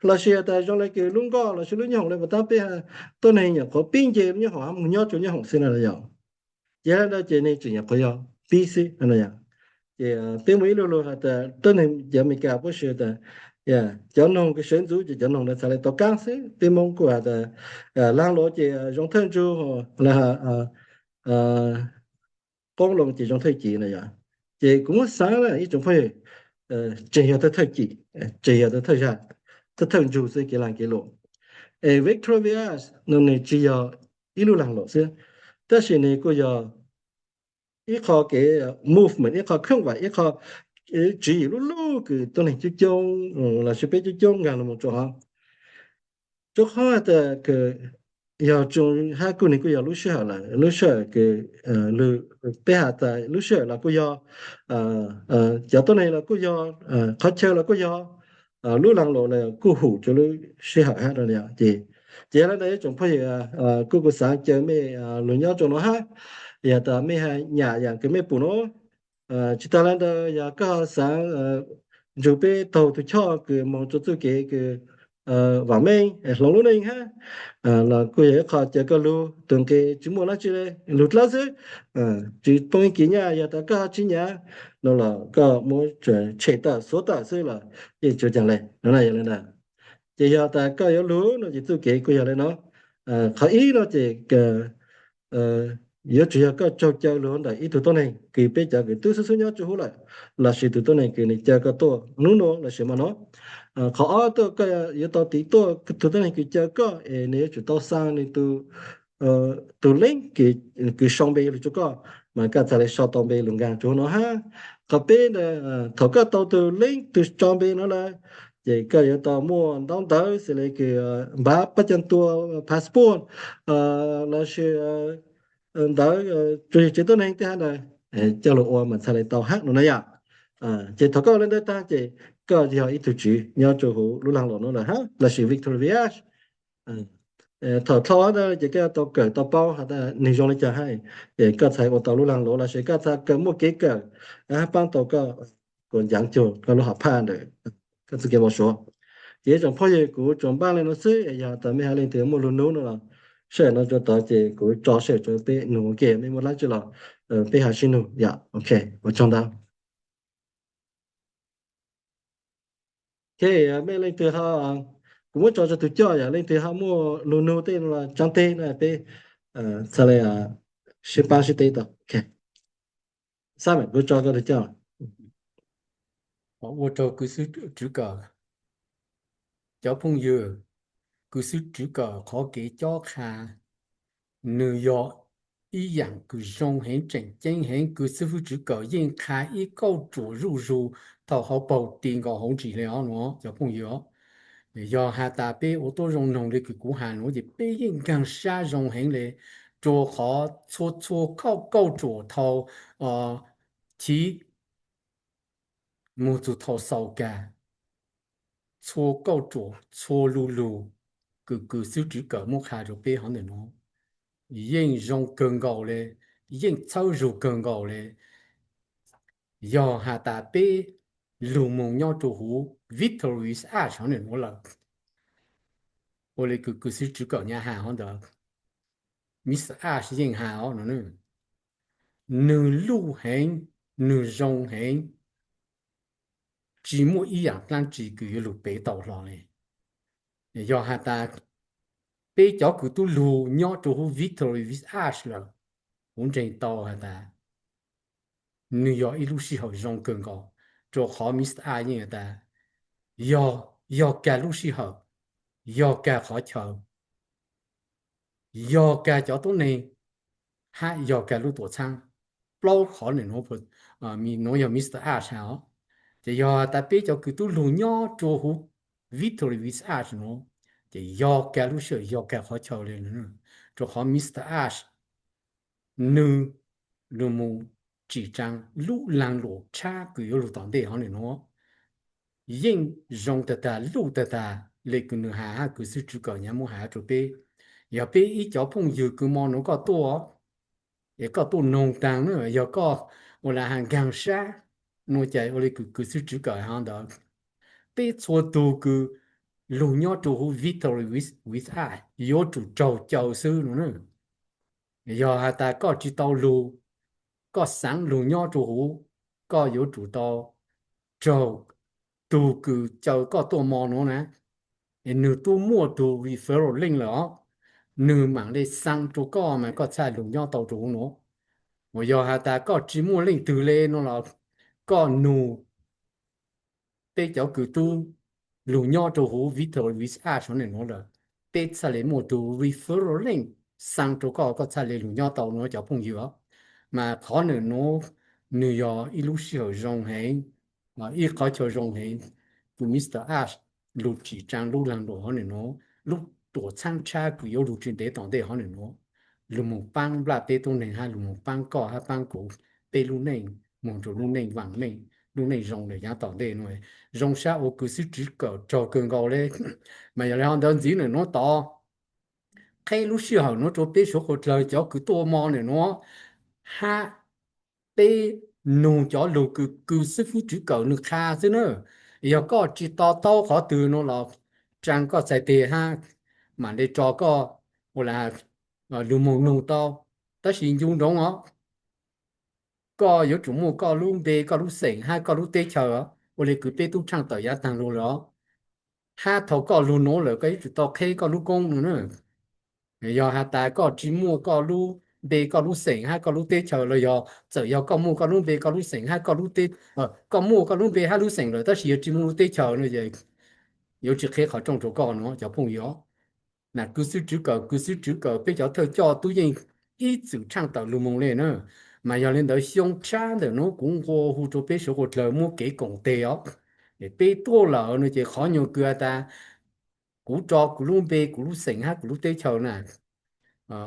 Lossis tas zoo le kws lub nkoj lossis lub nyob hoom le puas taab peb tuab neeg nyam qhuav pib nce lub nyob hoom hab moog nyob rua nyob hoom xwb na yom. Ces le ntawd ces nwg tseem nyam qhuav yog pib xwb. Ces peb muaj ib lu lug has tas tuab neeg cov Amelikas puab has tas cov noog kws sawv ntxuv ces cov noog ntawd txhad le tau kaab xwb. Peb Moob kuj has tas laag luam ces zoo thawj ntsug, qoob loo ces zoo thawj cim na yom. Ces kuv muab xaav na ib tsoom phooj ywg, tseem yog thawj cim, tseem yog thawj thawj ntsug xwb kev laag kev luam. Es Victor Villa no nwg tsis yog ib lub laag luam xwb, tab sis nwg kuj yog ib qho kev movement, ib qho keeb vaim, ib qho tswv yim lub lub kws tuab neeg coob coob lossis peb coob coob nkaag lug moog rua hov. Rua qhov tas yog tsoom hab kuj nwg kuj yog lub sij hawm lawm, lub sij hawm kws peb has tas lub sij hawm los kuj yog, cov tuab neeg los kuj yog, qhov chaw los kuj yog, lub laag luam los kuj hum rua lub sij hawm hab no. Ces yog le ntawd ib tsoom phooj ywg, kuj kuv xaav caw mej lug nyob rua nuav hab, yog tas mej has nyam yaam kws mej pum nuav, tsis taag le ntawd yog koj xaav ntsug peb taug tug choj kws moog rua txuj kev kws vam meej hloov lub neej hab, los kuj yog ib qho caw koj lug tus nqe tsis muaj dlaab tsi le, lug dlawb xwb, tsis poob ib kis nyaj. Yog tas koj ho tsis nyav no los koj muab tshem tawm xuav tawm xwb los yeej tsis ua caag le no na. Yog le ntawd ces yog tas koj yuav lug no ces txuj kev kuj yog le no. Qhov ib no ces yuav tsum yog koj raug caw lug ntawm ib tug tuab neeg kws peb cov kws tub xub xub nyob rua huv lawm, lossis tus tuab neeg kws nws caw koj tuaj hnub nuav lossis mo no. Qhov ob tuaj koj yuav tau tiv tuaj tus tuab neeg kws caw koj es nws yuav tsum tau xa nws tus leeb kws sau npe lug rua koj, mas koj txhaj le sau tau npe lug nkaag rua huv no hab. Qhov peb ntawd, thaum koj tau tus leeb tug tso npe no lawm, ces koj yuav tau muaj ntaub ntawv xws le kws npav pab cag tua, passport, lossis ntawv tsuas yog tsev tuab neeg tej hab ntawd coj lug ua mas txhaj le tau hab no na yom. Ces thaum koj ua le ntawd tag ces koj yog ib tug tswv nyob rua huv lub laag luam no lawm hab, lossis Victoria Village. Thaum dlhau ntawd ces koj yuav tau kawm tau paub has tas nwg zoo le caag hab, ces koj txhaj ua tau lub laag luam lossis koj txhaj kawm muaj kev kawm hab paab tau koj kuas ncav cuag koj lub hom phaj ntawm koj txuj kev npau suav. Ces ib tsoom phooj ywg, kuv tsuas npaj le no xwb, yog tas mej hab leej twg muaj lug nub no los sawv daws no rua tod ces kuv tso sawv daws rua peb nug ua ke, mej muaj dlaab tsi los peb ho sib nug yom. Ok, ua tsaug ntau. Ok, mej leej twg ho, kuv muab tso rua tug coj, yog leej twg ho muaj lug nug tej no los tsaab teb na peb txhaj le sib paab sib teb tau. Ok, Simon, kuv tso koj tug coj. Ua rua kws xwb tswv kawm, cov phooj ywg, kws xwb tswv kawm qhov kev cob qha nws yog ib yaam kws zoo heev tseem ceeb heev. Kws xwb hwb tswv kawm yeej qha ib kauj ruam zuj zus thaum hauv paug ti nkaus hauv ntsis le os no cov phooj ywg os. Yog has tas peb ua tuab zoo noog le kws kuv has nuav ces peb yeej nkaag sab zoo heev le, rua qhov txhua txhua kauj kauj ruam thaum chiv moog txug thaum xaus kag, txhua kauj ruam txhua lu lug kws kws xwb tswv kawm muab qha rua peb hov ntawm nuav yeej zoo kawg nkaus le, yeej txhawb zug kawg nkaus le. Yog has tas peb lug moog nyob rua huv Victory Village hov ntawm nuav lawm, ua le kws kws xwb tswv kawm nyab has hov ntawd, Mister Ash yeej has os no, nwg luj heev, nwg zoo heev, tsis muaj ib yaam dlaab tsi kws yuav lug pev tau hlo le. Yog has tas peb cov kws tub lug nyob rua huv Victory Village lawm, kuv ntseeg tau has tas nwg yog ib lub sij hawm zoo kawg nkaus, rua qhov Mister Ash yeej has tas yog, yog kag lub sij hawm, yog kag qhov chaw, yog kag cov tuab neeg, hab yog kag lub tuam txhaab. Plaub qhov ntawm nuav, nuav yog Mister Ash has os. Ces yog tas peb cov kws tub lug nyob rua huv Victory Village nuav, ces yog kag lub sij hawm, yog kag qhov chaw le, rua qhov Mister Ash nwg lug moog tsim tsaav lub laag luam tshab kws yuav lug tom ntej hov ntawm nuav yeej zoo tag tag, luj tag tag le kws nwg has hab kws xwb tswv kawm nyab muab has rua peb. Yog peb ib cov phooj ywg kws mo nuav koj tuaj, es koj tuaj noog taag na, yog koj ua le has nkaag sab nuav ces ua le kws kws xwb tswv kawm hov ntawd, peb txhua tug kws lug nyob rua huv Victory Village yuav tsum raug caw xwb no na. Yog has tas koj tsis tau lug, koj xaav lug nyob rua huv, koj yuav tsum tau raug tug kws caw koj tuaj mo nuav na, es nwg tub muaj tug referral link lawm os, nwg maam le xaa rua koj mas koj txhaj lug nyob tau rua huv nuav. Uas yog has tas koj tsis muaj leej twg le no los koj nug peb cov kws tub lug nyob rua huv Victory Village hov ntawm nuav lawm, peb txhaj le muaj tug referral link xaa rua koj, koj txhaj le lug nyob tau nuav cov phooj ywg os. Mas qhov ntawm nuav nwg yog ib lub sij hawm zoo heev, ib qhov chaw zoo heev, kws Mister Ash lug tsim tsaav lub laag luam hov ntawm nuav, lub tuam txhaab tshab kws yuav lug tsis ntev tom ntej hov ntawm nuav, lug moog paab nplaj peb tuab neeg hab lug moog paab koj hab paab kuv, peb lub neej moog rua lub neej vaam meej, lub neej zoo le yaav tom ntej nuav. Zoo sab ua kws xwb tswv kawm raug kawg nkaus le. Mas yog le hov ntawd ntxiv ntawm nuav tod, qheb lub sij hawm nuav rua peb suav quas dlawg cov kws tuaj mo ntawm nuav, hab peb nug cov lug kws kws xwb hwb tswv kawm nwg qha xwb na. Yog koj tsis to taub qhov twg nuav los tsaa koj txhais teg hab mam le tso koj ua le lug moog nug tau. Tab sis ncu nroo os, koj yuav tsum muaj koj lub npe, koj lub xeem hab koj lub teb chaws, ua le kws peb tub tshaaj tawm yaav taag lug lawm os. Hab thaum koj lug nuav lawm koj yuav tsum tau qheb koj lub koob no na. Yog has tas koj tsi muaj koj lub npe, koj lub xeem hab koj lub teb chaws, los yog txawm yog koj muaj koj lub npe, koj lub xeem hab koj lub teb, koj muaj koj lub npe hab lub xeem lawm tab sis yog tsi muaj lub teb chaws no ces yuav tsi qheb qhov rooj rua koj no cov phooj ywg. Nam kws xwb tswv kawm, kws xwb tswv kawm, peb cov thawj coj tub yeej ib txwm tshaaj tawm lug moog le na. Mas yog le ntawd xyoo tshab ntawm nuav kuv nqua hu rua peb suav dlawg muab kev koom teg os. Peb tuaj lawm no ces qhov nyuag kws has tas kuv tso kuv lub npe, kuv lub xeem hab kuv lub teb chaws na,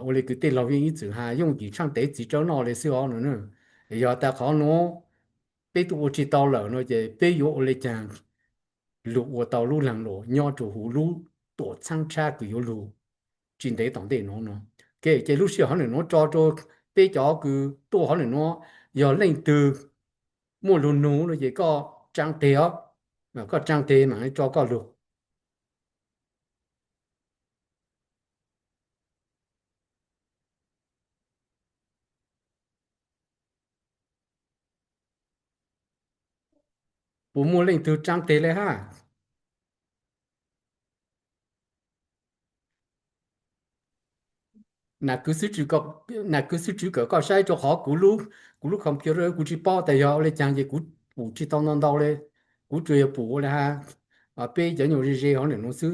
ua le kws tej laug yeej ib txwm has yooj yim tshaaj tev txiv tsawb noj le xwb os no. Yog tas qhov nuav peb tuaj ua tsi tau lawm no ces peb yuav ua le caag lug ua tau lub laag lum nyob rua huv lub tuam txhaab tshab kws yuav lug tsi ntev tom ntej nuav no. Ces lub sij hawm hov ntawm nuav tso rua peb cov kws tuaj hov ntawm nuav, yog leej twg muaj lug nug no ces koj tsaa teg os, koj tsaa teg mam tso koj lug. Puas muaj leej twg tsaa teg le hab? Nam kws xwb tswv kawm, koj saib rua qhov kuv lub computer kuv tsi paub tas yog ua le caag ces kuv pum tsi tau ntau ntau le. Kuv tsuas yog pum ua le has peb cov nyuas ze ze hov ntawm nuav xwb.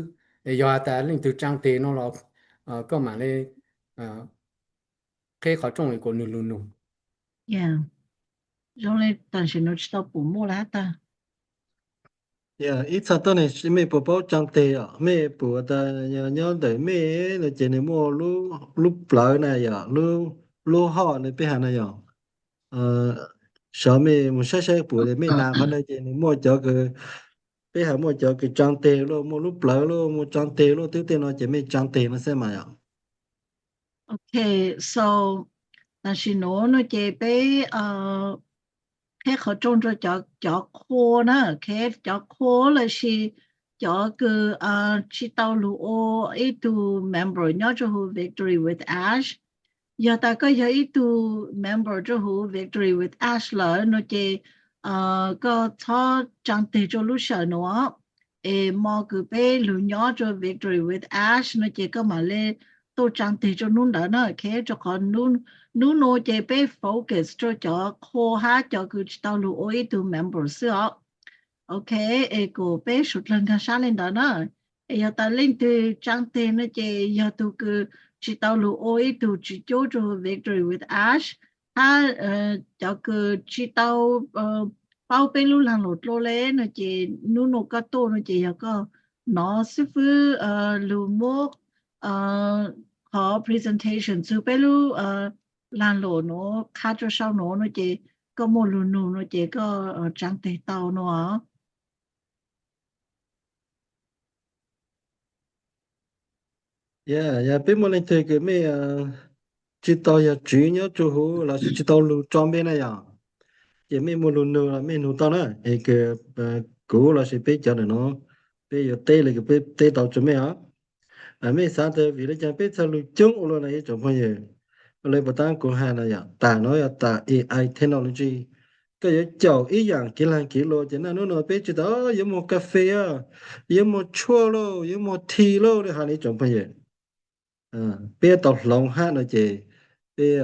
Yog has tas leej twg tsaa teg no los koj mam le qheb qhov rooj kuas nwg lug nug. Zoo le tam sim nuav tsi tau pum muaj le hab tag. Ib txha tuab neeg mej puas paub tsaa teg os? Mej pum tas nyob ntawm mej no ces nwg muaj lub plawv na yom, lub hoj le peb has na yom. Sawv mej mus saib saib pum mej nas qhov na ces nwg muaj cov kws, peb has muaj cov kws tsaa teg luaj, muaj lub plawv luaj, muaj tsaa teg luaj, twb tej no ces mej tsaa teg no xwb mas yom. Ok, so tam sim nuav no ces peb qheb qhov rooj rua cov qhua na, cov qhua lossis cov kws tsi tau lug ua ib tug member nyob rua huv Victory with Ash. Yog tas koj yog ib tug member rua huv Victory with Ash lawm no ces koj txhob tsaa teg rua lub sij hawm nuav, es mo kws peb lug nyob rua Victory with Ash no ces koj mam le tuaj tsaa teg rua hnub ntawd na, ok, rua qhov hnub nuav ces peb focus rua cov qhua hab cov kws tsi tau lug ua ib tug member xwb os. Ok, es kuas peb suav dlawg nkaag sab le ntawd na. Es yog tas leej twg tsaa teg no ces yog tug kws tsi tau lug ua ib tug tswv cub rua huv Victory with Ash, hab cov kws tsi tau paub peb lub laag lum dlua le no ces hnub nuav koj tuaj no ces yog koj nov xwb fwb lug muab qhov presentation txug peb lub laag lum nuav qha rua sau nuav no ces koj muaj lug nug no ces koj tsaa teg tau no. Yog peb muaj leej twg kws mej tsi tau yog tswv nyob rua huv lossis tsi tau lug tso npe na yom, ces mej muaj lug nug los mej nug tau na, es kws kuv lossis peb cov ntawm nuav peb yuav teb le kws peb teb tau rua mej os. Mej xav tas vim le caag peb txhaj lug coob ua luaj na ib tsoom phooj ywg? Le puas taab kuv has na yom, tas nuav yog tas A I technology. Koj yuav caum ib yaam kev laag kev luam ces naj nub nuav peb tsi tas yuav muag kas fes, yuav muag tshuaj lauj, yuav muag thi lauj le has na ib tsoom phooj ywg. Peb tau hloov hab no ces peb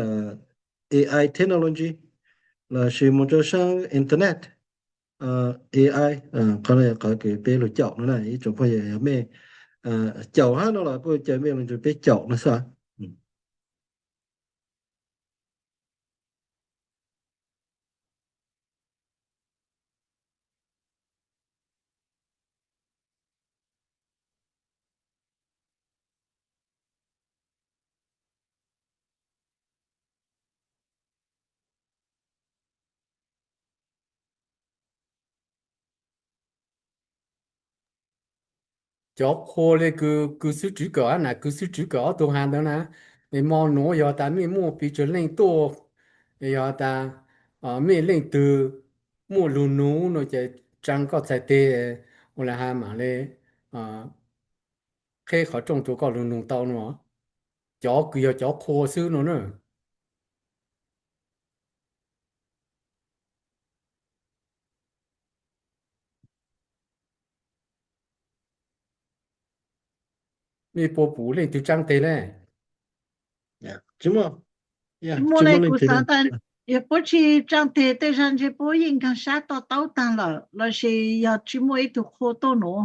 A I technology lossis mus rua saab internet, A I, qhov no yog qhov kws peb lug caum no na ib tsoom phooj ywg. Yog mej caum hab no los kuj caw mej lug nrug peb caum no xwb. Cov qhua le kws xwb tswv kawm hab nam kws xwb tswv kawm ob tug has ntawd na, es mo nuav yog tas mej muaj pes tsawg leej tuaj, es yog tas mej leej twg muaj lug nug no ces tsaa koj txhais teg, ua le has mam le qheb qhov rooj rau koj lug nug tau no. Cov kws yog cov qhua xwb no na. Nej puas pum leej twg tsaa teg le? Tsis muaj le, kuv xaav tas yog puab tsis tsaa teg tej zag ntshe puab yeej nkaag sab to taub taag lawm lossis yog tsis muaj ib tug qhua tuaj nuav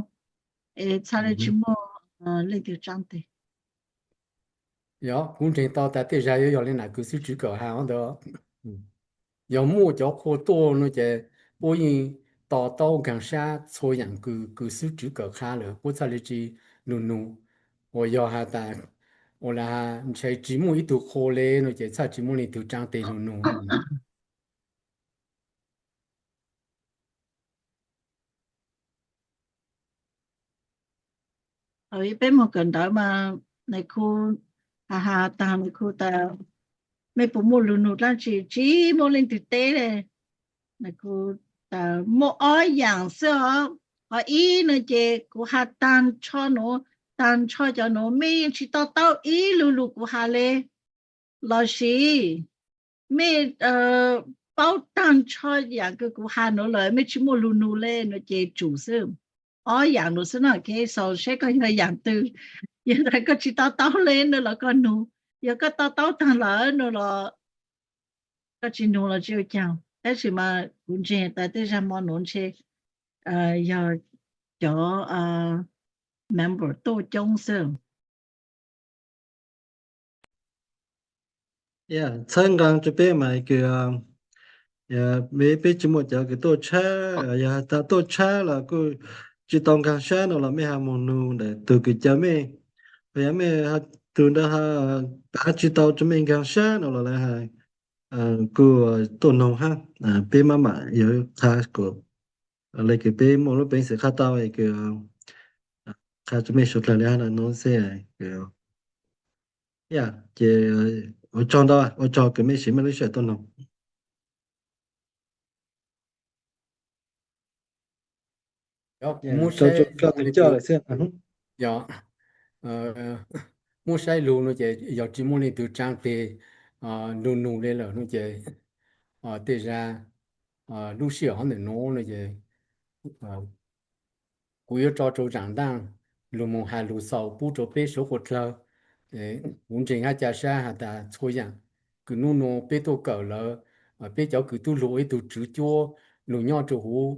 es txhaj le tsis muaj leej twg tsaa teg. Yog kuv ntseeg tau tas tej zag yuav yog le nam kws xwb tswv kawm has ntawd. Yog muaj cov qhua tuaj no ces puab yeej to taub nkaag sab txhua yaam kws kws xwb tswv kawm qha lawm puab txhaj le tsis lug nug. Uas yog has tas uas lam has ntshe tsis muaj ib tug qhua le no ces txhaj tsis muaj leej twg tsaa teg lug nug. Peb moog kawm ntawv mas nais khu has has taag nais khu tas mej puas muaj lug nug dlaab tsi, tsis muaj leej twg teb le. Nais khu tas muaj ob yaam xwb os. Qhov ib no ces kuv has taag nrho nuav, taag nrho cov nuav mej yeej tsis to taub ib lu lug kuv has le, lossis mej paub taag nrho yaam kws kuv has nuav lawm mej tsis muaj lug nug le no ces tsum xwb. Ob yaam nuav xwb no, ok, so seb koj yog yaam twg. Yog tas koj tsis to taub le no los koj nug, yog koj to taub taag lawm no los koj tsis nug los tsis ua caag. Tab sis mas kuv ntseeg tas tej zag mo nuav ntshe yog cov member tuaj coob xwb. Txhawb nqaa rua peb mas kws peb tsis muaj cov kws tuaj tshab, yog has tas tuaj tshab los kuj tsis tau nkaag sab no los mej has moog nug ntawm tug kws caw mej. Yog mej tug ntawd has tsis tau rua mej nkaag sab no los lawv has kuj tuaj noog hab. Peb maj mam yuav qha kom le kws peb muaj lub peev xwm qha tau kws qha rua mej suav dlawg le hab nuav xwb. Ces ua tsaug ntau, ua tsaug kws mej siv mej lub sij hawm tuaj noog. Yog, muab saib lug no ces yog tsis muaj leej twg tsaa teg lug nug le lawm no ces tej zag lub sij hawm hov ntawm nuav no ces kuv yuav tso rau Zaam Ntaaj lug moog has lug xaus pub rua peb suav dlawg. Kuv ntseeg hab ca sab has tas txhua yaam kws nub nua peb tuaj kawm lawm, peb cov kws tub lug ua ib tug tswv cuab lug nyob rua huv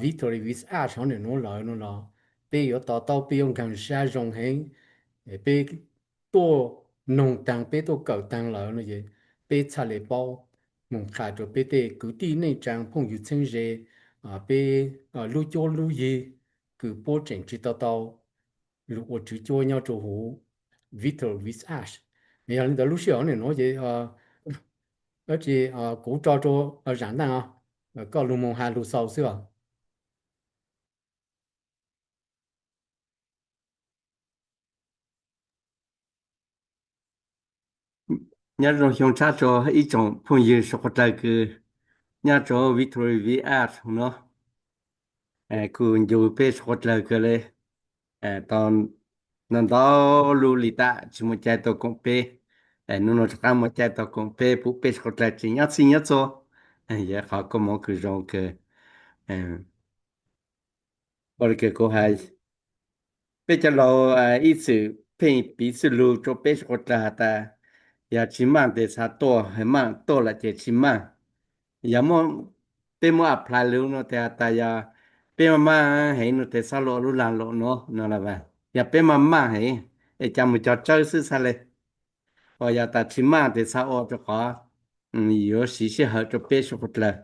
Victory with Us hov ntawm nuav lawm no los peb yuav to taub, peb yuav nkaag sab zoo heev. Peb tuaj noog taag, peb tuaj kawm taag lawm no ces peb txhaj le paub moog qha rua peb tej kwv tij neej tsaa phooj ywg txheeb ze, peb lub cuab lub yig kws puab tseem tsis tau tau lug ua tswv cuab nyob rua huv Victory with Us. Yog le ntawd lub sij hawm nuav ces dab tsi kuv tso rua Zaam Ntaaj, koj lug moog has lug xaus xwb os. Nyob zoo xyoo tshab rua ib tsoom phooj ywg suav dlawg kws nyob rua Victory with Us no, kuj ncu peb suav dlawg kawg le. Tau ntau ntau lub li tab tsis muaj caij tau koom peb, nub nua rov qaab muaj caij tau koom peb, pum peb suav dlawg tseem nyob txhij nyob txhua. Yog qhov koob moov kws zoo kawg. Ua le kws kuv has, peb cov laug ib txwm pheej piv txwj lug rua peb suav dlawg has tas yog tsis maaj tes txha tuaj, maaj tuaj lawm ces tsis maaj. Yog muaj, peb muab apply lug no tes has tas yog peb maaj maaj heev no tes txhob lug ua lub laag lug nuav no los, yog peb maaj maaj heev es ca moog cog tsawb xwb txhaj le. Uas yog tas tsis maaj tes txha ua rua qhov yuav siv sij hawm rua peb suav dlawg.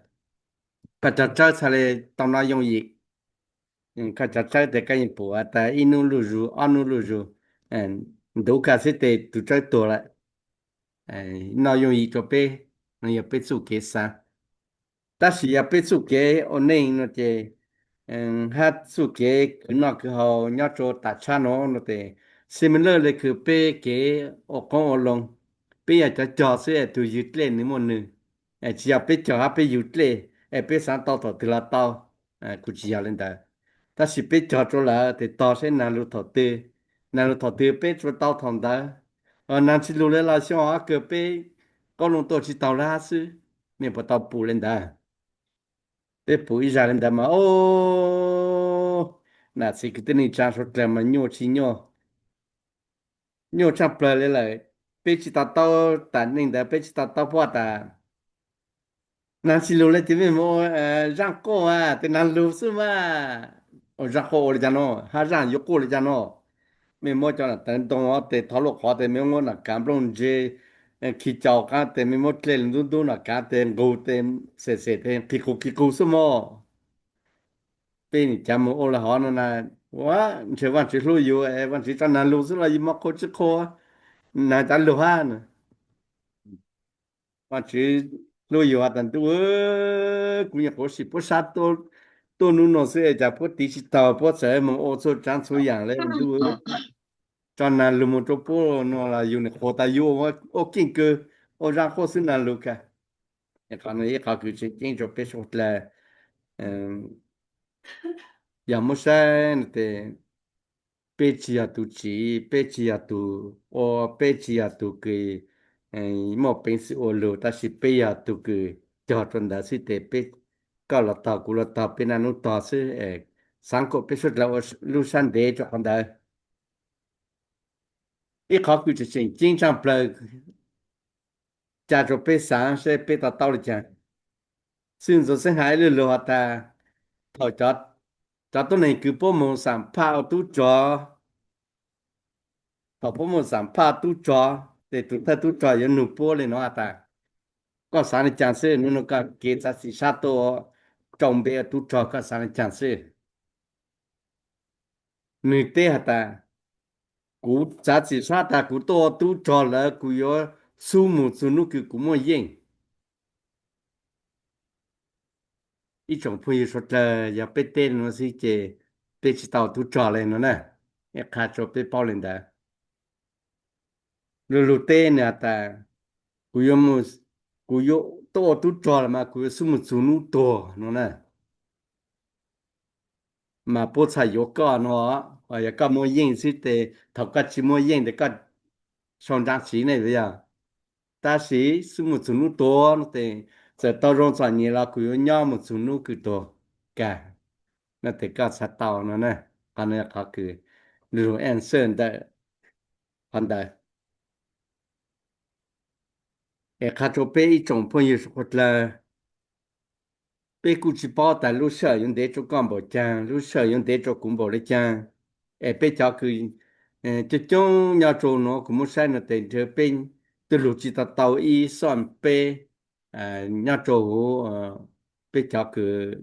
Koj cog tsawb txhaj le tau noj yooj yim. Koj cog tsawb tes koj yeej pum tas ib nub luj zug ob nub luj zug, ntuv kag xwb tes tug tsawb tuag lawm. Noj yooj yim rua peb, no yog peb txuj kev xaav. Tab sis yog peb txuj kev ua neej no ces, hab txuj kev khwv noj khwv haus nyob rua tam tshab no no tes, similar le kws peb kev ua qoob ua loo, peb yog cov cog xwb es tug ywg dlej nwg muaj nwg. Tsis yog peb cog hab peb yug dlej es peb xaav tau thaum twg los tau, kuj tsis yog le ntawd. Tab sis peb cog rua lawm tes tog saib nag lug thaum twg, Nag lug thaum twg peb tsuas tau thaum ntawd. Nag tsis lug li los xyoo ob kawg peb qoob loo tuaj tsis taug lab xwb. Mej puas tau pum li ntawd? Peb pum ib zag li ntawd mas, o, nam txiv kwv tij neej tsaa suav dlawg mas nyuaj tsis nyuaj, nyuaj tshaj plawg li lawm. Peb tsis to taub, tam neej ntawd peb tsis to taub puab tas nag tsis lug li ces mej mus ua zaaj quaj a, tes nag lug xwb mas. Ua zaaj quaj ua li cas no? Hab zaaj yuav quaj li cas no? Mej muab cov nam tawv ntoo tes thov luaj qhov tes mej muab nam kaav nplooj ntse khi cau qaab tes mej muab dlej ntub ntub nam kaav tes nqug tes xem xem tes qhi qug qhi qug xwb mog. Peb nim cav mus ua li hov no na, ua ntshe Vaajtswv hlub yus es Vaajtswv tso nag lug xwb los yus mob qhua tsis qhua, nag cav lug hab. Vaajtswv hlub yus has tas ntuj, kuv nyuam qhuav sim puab sab tuaj nub no xwb es cas puab tiv tsis taug, puab txawm mus ua txhua tsaav txhua yaam li ntuj. Tso nag lug mus rua puab no los yus nim qhuas tas yus ua keej kawg, ua zaaj quaj xwb nag lug kag. Qhov no ib qhov kws tseem ceeb rua peb suav dlawg. Yog muab saib no tes peb tsis yog tug tsiv, peb tsis yog tug ua, peb tsis yog tug kws muaj peev xwm ua lug, tab sis peb yog tug kws cog rua ntawd xwb tes peb, koj los tog kuv los tog peb naj nub tog xwb. Xaav kom peb suav dlawg ua lub sab ntev rua qhov ntawd. Ib qhov kws tseem ceeb tshaj plawg, ca rua peb xaav saib peb to taub li cas. Xwb ntxuav xeeb has ib lug lug has tas thaum cov tuab neeg kws puab mus xam phaj ua tub rog, thaum puab mus xam phaj tub rog tes tug thawj tub rog yuav nug puab li no has tas, koj xaav li cas xwb? Nub nua koj kev txav txim sab tuaj rau npe ua tub rog koj xaav li cas xwb? Nwg teb has tas, kuv txav txim sab tas kuv tuaj ua tub rog lawm kuv yuav xub mus txug nub kws kuv muaj yeej. Ib tsoom phooj ywg suav dlawg, yog peb teb li no xwb ces peb tsis tau ua tub rog li no na. Qha rua peb paub li ntawd. Lug lug teb nwg has tas, kuv yuav, kuv yuav tuaj ua tub rog los mas kuv yuav xub mus txug nub tuag no na. Mas puab txhaj yuav koj no, yog koj muaj yeej xwb tes thaum koj tsis muaj yeej tes koj sau nraav tsiv ne yog. Tab sis xub mus txug nub tuag no tes txawm tau zoo txom nyem los kuv yuav nyob mus txug nub kws tuag kag no tes koj txhaj tau no na. Qhov no qhov kws lug answer ntawm qhov ntawd. Es qha rua peb ib tsoom phooj ywg suav dlawg, peb kuj tsis paub tas lub sij hawm yuav ntev rua koj npaum caag, lub sij hawm yuav ntev rua kuv npaum li caag. Es peb cov kws coob coob nyob rua nuav kuv muab saib no tes nrhiav peb twb lug tsis tau tau ib xooj peb nyob rua huv peb cov kws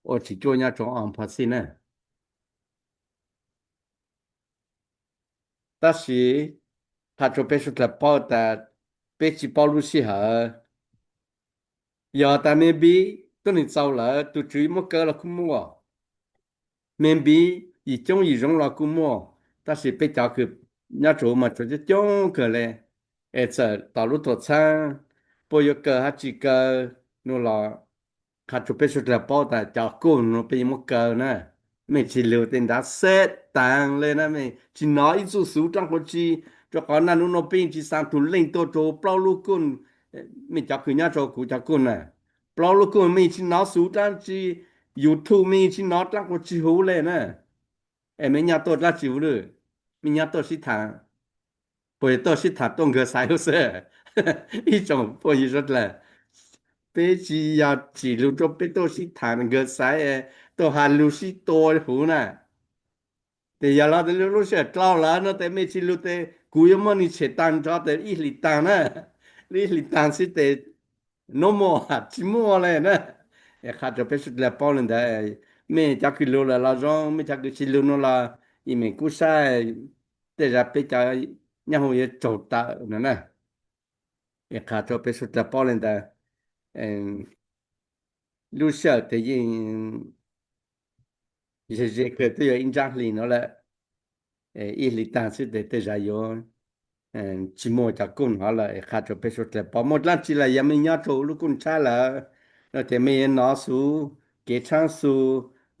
ua tsis cuab nyob rua o pho xij na. Tab sis qha rua peb suav dlawg paub tas peb tsis paub lub sij hawm. Yog tas me npib tuab neeg txaus lawm tus tswv muab kaw los kuj muaj, me npib yim coob yim zoov los kuj muaj, tab sis peb cov kws nyob rua huv mas tsuas coob coob kawg le. Es txawm tom lub tuam txhab puab yuav kaw hab tsis kaw no los qha rua peb suav dlawg paub tas cov kuj no peb yuav muab kaw na. Mej tsis lug tes nrad xeb taag le na, mej tsis nov ib txuj xuv dlaab quas tsi, rua qhov naj nub no peb yeej tsis xaav tug leej tuaj rua plaub lub kuj. Mej cov kws nyob rua kuv cov kuj na, plaub lub kuj mej yeej tsis nov xuv dlaab tsi, YouTube mej yeej tsis nov dlaab quas tsi huv le na. Es mej nyaj tuaj dlaab tsi huv lawm? Mej nyaj tuaj sib thaam, puas yog tuaj sib thaam tuaj nkawg xaiv huv xwb? Ib tsoom phooj ywg suav dlawg, peb tsis yog tsim lug rua peb tuaj sib thaam nkawg xaiv, tuaj has lug sib tua huv na. Tes yog los lub sij hawm dlau lawm no tes mej tsis lug tes kuv yuav muab nwg tshem taag nrho tes ib hlis taag na, ib hlis taag xwb tes nuav muaj tsis muaj le na. Es qha rua peb suav dlawg paub le ntawd, mej cov kws lug lawm los zoo, mej cov kws tsis lug no los ib meem kub sab, tej zag peb cov nyob huv yuav tsaug tawm no na. Es qha rua peb suav dlawg paub le ntawd, lub sij hawm tes yeej ze ze kawg, twb yuav ib ntsab hli no lawm. Ib hlis taag xwb tes tej zag yuav tsis muaj cov kuj no lawm. Es qha rua peb suav dlawg paub muaj dlaab tsi los yog mej nyob rua huv lub kuj tshab lawm no tes mej yuav nov xuv kev tshaab xu,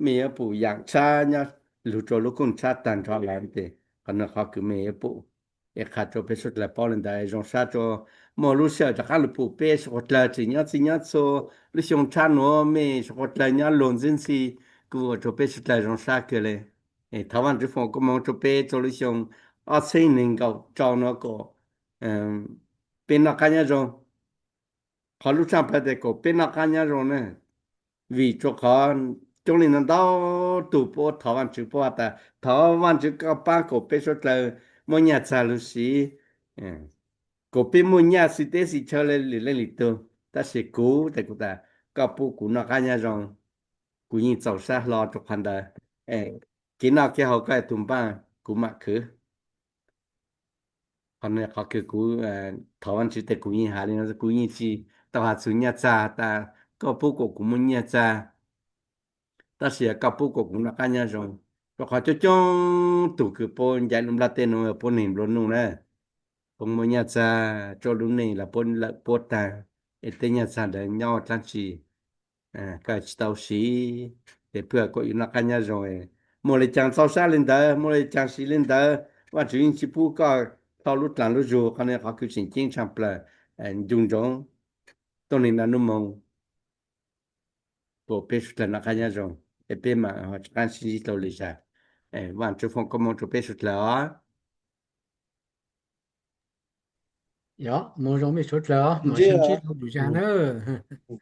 mej yuav pum yaam tshab nyob lug rua lub kuj tshab taag nrho lawm tes Qhov no qhov kws mej yuav pum, es qha rua peb suav dlawg paub le ntawd. Zoo sab rua muaj lub sij hawm rov qaab lug pum peb suav dlawg tseem nyob txhij nyob txhua lub xyoo tshab nuav, mej suav dlawg nyob luag ntxwb ntxhi, kuv ua rua peb suav dlawg zoo sab kawg le. Thov Vaajtswv foom koob moov rua peb txhua lub xyoo ob txheeb neeg nkaum rau nuav kom peb noj qaab nyob zoo. Qhov lub tshaaj plawg tes kom peb noj qaab nyob zoo na, vim rua qhov coob leej ntau ntau tug puab thov Vaajtswv, puab has tas thov Vaajtswv koj paab kom peb suav dlawg muaj nyaj txag lug siv, kom peb muaj nyaj xwm teb xwm chaw le lwm leej lwm tug. Tab sis kuv tes kuv tas koj pub kuv noj qaab nyob zoo, kuv yeej txaus sab hlo rua qhov ntawd. Kev noj kev haus koj tug npaaj, kuv mam khwv. Qhov no qhov kws kuv thov Vaajtswv tes kuv yeej has le no, kuv yeej tsi tau has txug nyaj txag tas koj pub kom kuv muaj nyaj txag, tab sis koj pub kom kuv noj qaab nyob zoo. Rua qhov coob coob tug kws puab ncaim lub nplaj teb nuav puab neeg nplua nuj na, puab muaj nyaj txag, tsua lub neej los puab lawm puab taag, es tej nyaj txag ntawd nyob dlaab tsi, koj tsi tau siv, tes pab kom yus noj qaab nyob zoo. Muaj le caag txaus sab le ntawd, muaj le caag siv le ntawd, Vaajtswv yeej tsi pub koj dhau lub dlaag lub zug. Qhov no qhov kws tseem ceeb tshaaj plawg, ncu ntsoov tuab neeg naj nub moog, kom peb suav dlawg noj qaab nyob zoo, es peb maam rov qaab sib ntsib dlua lwm zag. Vaajtswv foom koob moov rua peb suav dlawg os. Yog, moog zoo mej suav dlawg os, maam sib ntsib dlua lwm zag nawb.